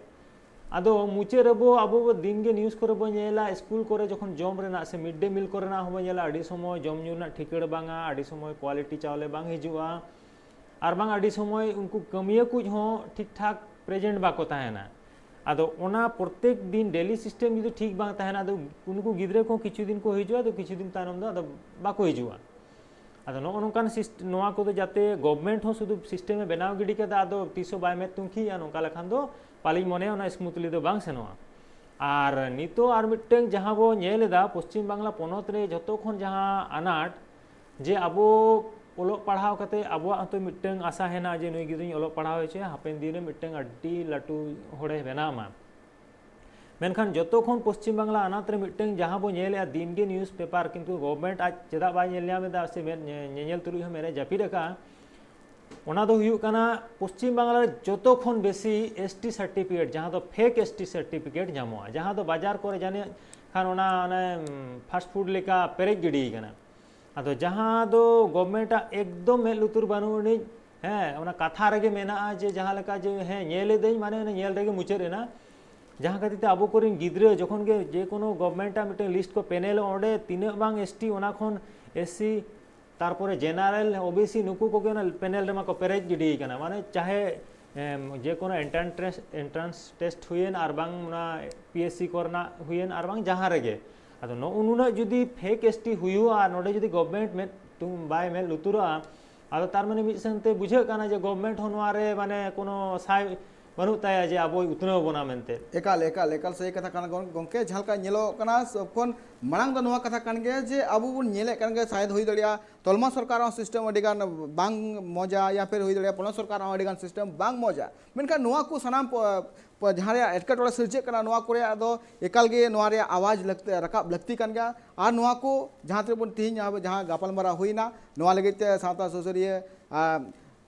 ᱟᱫᱚ ᱢᱩᱪᱟᱹᱫ ᱨᱮᱵᱚ ᱟᱵᱚ ᱵᱚ ᱫᱤᱱ ᱜᱮ ᱱᱤᱭᱩᱡᱽ ᱠᱚᱨᱮ ᱵᱚ ᱧᱮᱞᱟ, ᱥᱠᱩᱞ ᱠᱚᱨᱮ ᱡᱚᱠᱷᱚᱱ ᱡᱚᱢ ᱨᱮᱱᱟᱜ ᱥᱮ ᱢᱤᱰ ᱰᱮ ᱢᱤᱞ ᱠᱚᱨᱮᱱᱟᱜ ᱦᱚᱸᱵᱚ ᱧᱮᱞᱟ, ᱟᱹᱰᱤ ᱥᱚᱢᱚᱭ ᱡᱚᱢ ᱧᱩ ᱨᱮᱱᱟᱜ ᱴᱷᱤᱠᱟᱹᱬ ᱵᱟᱝᱟ, ᱟᱹᱰᱤ ᱥᱚᱢᱚᱭ ᱠᱣᱟᱞᱤᱴᱤ ᱪᱟᱣᱞᱮ ᱵᱟᱝ ᱦᱤᱡᱩᱜᱼᱟ, ᱟᱨ ᱵᱟᱝ ᱟᱹᱰᱤ ᱥᱚᱢᱚᱭ ᱩᱱᱠᱩ ᱠᱟᱹᱢᱤᱭᱟᱹ ᱠᱩᱡ ᱦᱚᱸ ᱴᱷᱤᱠ ᱴᱷᱟᱠ ᱯᱨᱮᱡᱮᱱᱴ ᱵᱟᱠᱚ ᱛᱟᱦᱮᱱᱟ᱾ ᱟᱫᱚ ᱚᱱᱟ ᱯᱨᱚᱛᱮᱠ ᱫᱤᱱ ᱰᱮᱞᱤ ᱥᱤᱥᱴᱮᱢ ᱡᱩᱫᱤ ᱴᱷᱤᱠ ᱵᱟᱝ ᱛᱟᱦᱮᱱᱟ, ᱟᱫᱚ ᱩᱱᱠᱩ ᱜᱤᱫᱽᱨᱟᱹ ᱠᱚᱦᱚᱸ ᱠᱤᱪᱷᱩ ᱫᱤᱱ ᱠᱚ ᱦᱤᱡᱩᱜᱼᱟ, ᱟᱫᱚ ᱠᱤᱪᱷᱩ ᱫᱤᱱ ᱛᱟᱭᱱᱚᱢ ᱫᱚ ᱟᱫᱚ ᱵᱟᱠᱚ ᱦᱤᱡᱩᱜᱼᱟ᱾ ᱟᱫᱚ ᱱᱚᱜᱼᱚ ᱱᱚᱝᱠᱟᱱ ᱥᱤᱥᱴ-, ᱱᱚᱣᱟ ᱠᱚᱫᱚ ᱡᱟᱛᱮ ᱜᱚᱵᱷᱢᱮᱱᱴ ᱦᱚᱸ ᱥᱩᱫᱷᱩ ᱥᱤᱥᱴᱮᱢᱮ ᱵᱮᱱᱟᱣ ᱜᱤᱰᱤ ᱠᱟᱫᱟ, ᱟᱫᱚ ᱛᱤᱥ ᱦᱚᱸ ᱵᱟᱭ ᱢᱮᱫ ᱛᱩᱱᱠᱷᱤᱭᱟ, ᱱᱚᱝᱠᱟ ᱞᱮᱠᱷᱟᱱ ᱫᱚ ᱯᱟᱞᱮᱧ ᱢᱚᱱᱮᱭᱟ ᱚᱱᱟ ᱥᱢᱩᱛᱷᱞᱤ ᱫᱚ ᱵᱟᱝ ᱥᱮᱱᱚᱜᱼᱟ᱾ ᱟᱨ ᱱᱤᱛᱚᱜ ᱟᱨ ᱢᱤᱫᱴᱟᱝ ᱡᱟᱦᱟᱸ ᱵᱚ ᱧᱮᱞ ᱮᱫᱟ, ᱯᱚᱥᱪᱤᱢ ᱵᱟᱝᱞᱟ ᱯᱚᱱᱚᱛ ᱨᱮ ᱡᱷᱚᱛᱚ ᱠᱷᱚᱱ ᱡᱟᱦᱟᱸ ᱟᱱᱟᱴ, ᱡᱮ ᱟᱵᱚ ᱚᱞᱚᱜ ᱯᱟᱲᱦᱟᱣ ᱠᱟᱛᱮ ᱟᱵᱚᱣᱟᱜ ᱦᱚᱸᱛᱚ ᱢᱤᱫᱴᱟᱝ ᱟᱥᱟ ᱦᱮᱱᱟᱜᱼᱟ ᱡᱮ ᱱᱩᱭ ᱜᱤᱫᱽᱨᱟᱹᱧ ᱚᱞᱚᱜ ᱯᱟᱲᱦᱟᱣ ᱦᱚᱪᱚᱭᱟ, ᱦᱟᱯᱮᱱ ᱫᱤᱱ ᱨᱮ ᱢᱤᱫᱴᱟᱝ ᱟᱹᱰᱤ ᱞᱟᱹᱴᱩ ᱦᱚᱲᱮ ᱵᱮᱱᱟᱣ ᱢᱟ᱾ ᱢᱮᱱᱠᱷᱟᱱ ᱡᱚᱛᱚ ᱠᱷᱚᱱ ᱯᱚᱥᱪᱤᱢ ᱵᱟᱝᱞᱟ ᱟᱱᱟᱴ ᱨᱮ ᱢᱤᱫᱴᱟᱝ ᱡᱟᱦᱟᱸ ᱵᱚ ᱧᱮᱞᱮᱫᱼᱟ ᱫᱤᱱ ᱜᱮ ᱱᱤᱭᱩᱡᱽ ᱯᱮᱯᱟᱨ, ᱠᱤᱱᱛᱩ ᱜᱚᱵᱷᱢᱮᱱᱴ ᱟᱡ ᱪᱮᱫᱟᱜ ᱵᱟᱭ ᱧᱮᱞ ᱧᱟᱢ ᱮᱫᱟ ᱥᱮ ᱢᱮᱫ ᱧᱮ-, ᱧᱮᱧᱮᱞ ᱛᱩᱞᱩᱡ ᱦᱚᱸ ᱢᱮᱫ ᱮ ᱡᱟᱹᱯᱤᱫ ᱟᱠᱟᱫᱼᱟ, ᱚᱱᱟ ᱫᱚ ᱦᱩᱭᱩᱜ ᱠᱟᱱᱟ ᱯᱚᱥᱪᱤᱢ ᱵᱟᱝᱞᱟ ᱨᱮ ᱡᱚᱛᱚ ᱠᱷᱚᱱ ᱵᱮᱥᱤ ᱮᱥ ᱴᱤ ᱥᱟᱨᱴᱤᱯᱷᱤᱠᱮᱴ, ᱡᱟᱦᱟᱸ ᱫᱚ ᱯᱷᱮᱠ ᱮᱥ ᱴᱤ ᱥᱟᱨᱴᱤᱯᱷᱤᱠᱮᱴ ᱧᱟᱢᱚᱜᱼᱟ, ᱡᱟᱦᱟᱸ ᱫᱚ ᱵᱟᱡᱟᱨ ᱠᱚᱨᱮ ᱡᱟᱹᱱᱤᱡ ᱠᱷᱟᱱ ᱚᱱᱟ ᱚᱱᱮ ᱯᱷᱟᱥᱴ ᱯᱷᱩᱰ ᱞᱮᱠᱟ ᱯᱮᱨᱮᱡ ᱜᱤᱰᱤ ᱠᱟᱱᱟ᱾ ᱟᱫᱚ ᱡᱟᱦᱟᱸ ᱫᱚ ᱜᱚᱵᱷᱢᱮᱱᱴᱟᱜ ᱮᱠᱫᱚᱢ ᱢᱮᱫ ᱞᱩᱛᱩᱨ ᱵᱟᱹᱱᱩᱜ ᱟᱹᱱᱤᱡ, ᱦᱮᱸ, ᱚᱱᱟ ᱠᱟᱛᱷᱟ ᱨᱮᱜᱮ ᱢᱮᱱᱟᱜᱼᱟ ᱡᱮ ᱡᱟᱦᱟᱸ ᱞᱮᱠᱟ ᱡᱮ ᱦᱮᱸ ᱧᱮᱞ ᱮᱫᱟᱹᱧ, ᱢᱟᱱᱮ ᱚᱱᱟ ᱧᱮᱞ ᱨᱮᱜᱮ ᱢᱩᱪᱟᱹᱫ ᱮᱱᱟ᱾ ᱡᱟᱦᱟᱸ ᱠᱷᱟᱹᱛᱤᱨ ᱛᱮ ᱟᱵᱚ ᱠᱚᱨᱮᱱ ᱜᱤᱫᱽᱨᱟᱹ ᱡᱚᱠᱷᱚᱱ ᱜᱮ ᱡᱮ ᱠᱳᱱᱳ ᱜᱚᱵᱷᱢᱮᱱᱴᱟᱜ ᱢᱤᱫᱴᱟᱝ ᱞᱤᱥᱴ ᱠᱚ ᱯᱮᱱᱮᱞᱚᱜᱼᱟ, ᱚᱸᱰᱮ ᱛᱤᱱᱟᱹᱜ ᱵᱟᱝ ᱮᱥ ᱴᱤ, ᱚᱱᱟ ᱠᱷᱚᱱ ᱮᱥ ᱥᱤ, ᱛᱟᱨᱯᱚᱨᱮ ᱡᱮᱱᱟᱨᱮᱞ, ᱳ ᱵᱤ ᱥᱤ, ᱱᱩᱠᱩ ᱠᱚᱜᱮ ᱚᱱᱟ ᱯᱮᱱᱮᱞ ᱨᱮᱢᱟ ᱠᱚ ᱯᱮᱨᱮᱡ ᱜᱤᱰᱤ ᱠᱟᱱᱟ᱾ ᱢᱟᱱᱮ ᱪᱟᱦᱮ, ᱮᱢ, ᱡᱮ ᱠᱳᱱᱳ ᱮᱱᱴᱨᱟᱱᱥ, ᱮᱱᱴᱨᱟᱱᱥ ᱴᱮᱥᱴ ᱦᱩᱭᱮᱱ ᱟᱨ ᱵᱟᱝ ᱚᱱᱟ ᱯᱤ ᱮᱥ ᱥᱤ ᱠᱚᱨᱮᱱᱟᱜ ᱦᱩᱭᱮᱱ ᱟᱨ ᱵᱟᱝ ᱡᱟᱦᱟᱸ ᱨᱮᱜᱮ, ᱟᱫᱚ ᱱᱚᱜᱼᱚ ᱱᱩᱱᱟᱹᱜ ᱡᱩᱫᱤ ᱯᱷᱮᱠ ᱮᱥ ᱴᱤ ᱦᱩᱭᱩᱜᱼᱟ ᱟᱨ ᱱᱚᱰᱮ ᱡᱩᱫᱤ ᱜᱚᱵᱷᱢᱮᱱᱴ ᱢᱮᱫ ᱛᱩ-, ᱵᱟᱭ ᱢᱮᱫ ᱞᱩᱛᱩᱨᱚᱜᱼᱟ, ᱟᱫᱚ ᱛᱟᱨ ᱢᱟᱱᱮ ᱢᱤᱫ ᱥᱮᱱᱛᱮ ᱵᱩᱡᱷᱟᱹᱜ ᱠᱟᱱᱟ ᱡᱮ ᱜᱚᱵᱷᱢᱮᱱᱴ ᱦᱚᱸ ᱱᱚᱣᱟ ᱨᱮ ᱢᱟᱱᱮ ᱠᱳᱱᱳ ᱥᱟᱭ ᱵᱟᱹᱱᱩᱜ ᱛᱟᱭᱟ ᱡᱮ ᱟᱵᱚᱭ ᱩᱛᱱᱟᱹᱣ ᱵᱚᱱᱟ ᱢᱮᱱᱛᱮ᱾ ᱮᱠᱟᱞ, ᱮᱠᱟᱞ, ᱮᱠᱟᱞ ᱥᱟᱹᱨᱤ ᱠᱟᱛᱷᱟ ᱠᱟᱱᱟ ᱜᱚᱝ-, ᱜᱚᱝᱠᱮ, ᱡᱟᱦᱟᱸ ᱞᱮᱠᱟ ᱧᱮᱞᱚᱜ ᱠᱟᱱᱟ, ᱥᱚᱵ ᱠᱷᱚᱱ ᱢᱟᱲᱟᱝ ᱫᱚ ᱱᱚᱣᱟ ᱠᱟᱛᱷᱟ ᱠᱟᱱ ᱜᱮᱭᱟ ᱡᱮ ᱟᱵᱚ ᱵᱚᱱ ᱧᱮᱞᱮᱫ ᱠᱟᱱ ᱜᱮᱭᱟ, ᱥᱟᱭᱮᱫ ᱦᱩᱭ ᱫᱟᱲᱮᱭᱟᱜᱼᱟ ᱛᱚᱞᱢᱟ ᱥᱚᱨᱠᱟᱨ ᱦᱚᱸ ᱥᱤᱥᱴᱮᱢ ᱟᱹᱰᱤ ᱜᱟᱱ ᱵᱟᱝ ᱢᱚᱡᱟ, ᱭᱟ ᱯᱷᱤᱨ ᱦᱩᱭ ᱫᱟᱲᱮᱭᱟᱜᱼᱟ ᱯᱚᱱᱚᱛ ᱥᱚᱨᱠᱟᱨ ᱦᱚᱸ ᱟᱹᱰᱤ ᱜᱟᱱ ᱥᱤᱥᱴᱮᱢ ᱵᱟᱝ ᱢᱚᱡᱟ, ᱢᱮᱱᱠᱷᱟᱱ ᱱᱚᱣᱟ ᱠᱚ ᱥᱟᱱᱟᱢ ᱯᱚ-, ᱯᱚ-, ᱡᱟᱦᱟᱸ ᱨᱮᱭᱟᱜ ᱮᱴᱠᱮᱴᱚᱬᱮ ᱥᱤᱨᱡᱟᱹᱜ ᱠᱟᱱᱟ, ᱱᱚᱣᱟ ᱠᱚ ᱨᱮᱭᱟᱜ ᱫᱚ ᱮᱠᱟᱞ ᱜᱮ ᱱᱚᱣᱟ ᱨᱮᱭᱟᱜ ᱟᱣᱟᱡᱽ ᱞᱟᱹᱠᱛᱤ, ᱨᱟᱠᱟᱵ ᱞᱟᱹᱠᱛᱤ ᱠᱟᱱ ᱜᱮᱭᱟ᱾ ᱟᱨ ᱱᱚᱣᱟ ᱠᱚ ᱡᱟᱦᱟᱸ ᱛᱤᱱᱟᱹᱜ ᱵᱚᱱ ᱛᱮᱦᱮᱧ ᱡᱟᱦᱟᱸ ᱜᱟᱯᱟᱞᱢᱟᱨᱟᱣ ᱦᱩᱭᱱᱟ, ᱱᱚᱣᱟ ᱞᱟᱹᱜᱤᱫ ᱛᱮ ᱥᱟᱶᱛᱟ ᱥᱩᱥᱟᱹᱨᱤᱭᱟᱹ, ᱟ,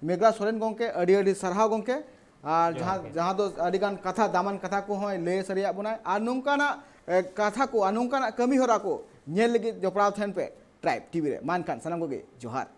ᱢᱮᱜᱷᱞᱟ ᱥᱚᱨᱮᱱ ᱜᱚᱢᱠᱮ, ᱟᱹᱰᱤ ᱟᱹᱰᱤ ᱥᱟᱨᱦᱟᱣ ᱜᱚᱢᱠᱮ᱾ ᱟᱨ ᱡᱚᱦᱟᱨ ᱡᱟᱦᱟᱸ, ᱜᱮ᱾ ᱡᱟᱦᱟᱸ ᱫᱚ ᱟᱹᱰᱤᱜᱟᱱ ᱠᱟᱛᱷᱟ, ᱫᱟᱢᱟᱱ ᱠᱟᱛᱷᱟ ᱠᱚᱦᱚᱸᱭ ᱞᱟᱹᱭ ᱥᱟᱹᱨᱤᱭᱟᱜ ᱵᱚᱱᱟᱭ᱾ ᱟᱨ ᱱᱚᱝᱠᱟᱱᱟᱜ, ᱮ, ᱠᱟᱛᱷᱟ ᱠᱚ ᱟᱨ ᱱᱚᱝᱠᱟᱱᱟᱜ ᱠᱟᱹᱢᱤ ᱦᱚᱨᱟ ᱠᱚ ᱧᱮᱞ ᱞᱟᱹᱜᱤᱫ ᱡᱚᱯᱲᱟᱣ ᱛᱟᱦᱮᱱ ᱯᱮ ᱴᱨᱟᱭᱤᱵᱽ ᱴᱤ ᱵᱷᱤ ᱨᱮ᱾ ᱢᱟ ᱮᱱᱠᱷᱟᱱ ᱥᱟᱱᱟᱢ ᱠᱚᱜᱮ ᱡᱚᱦᱟᱨ᱾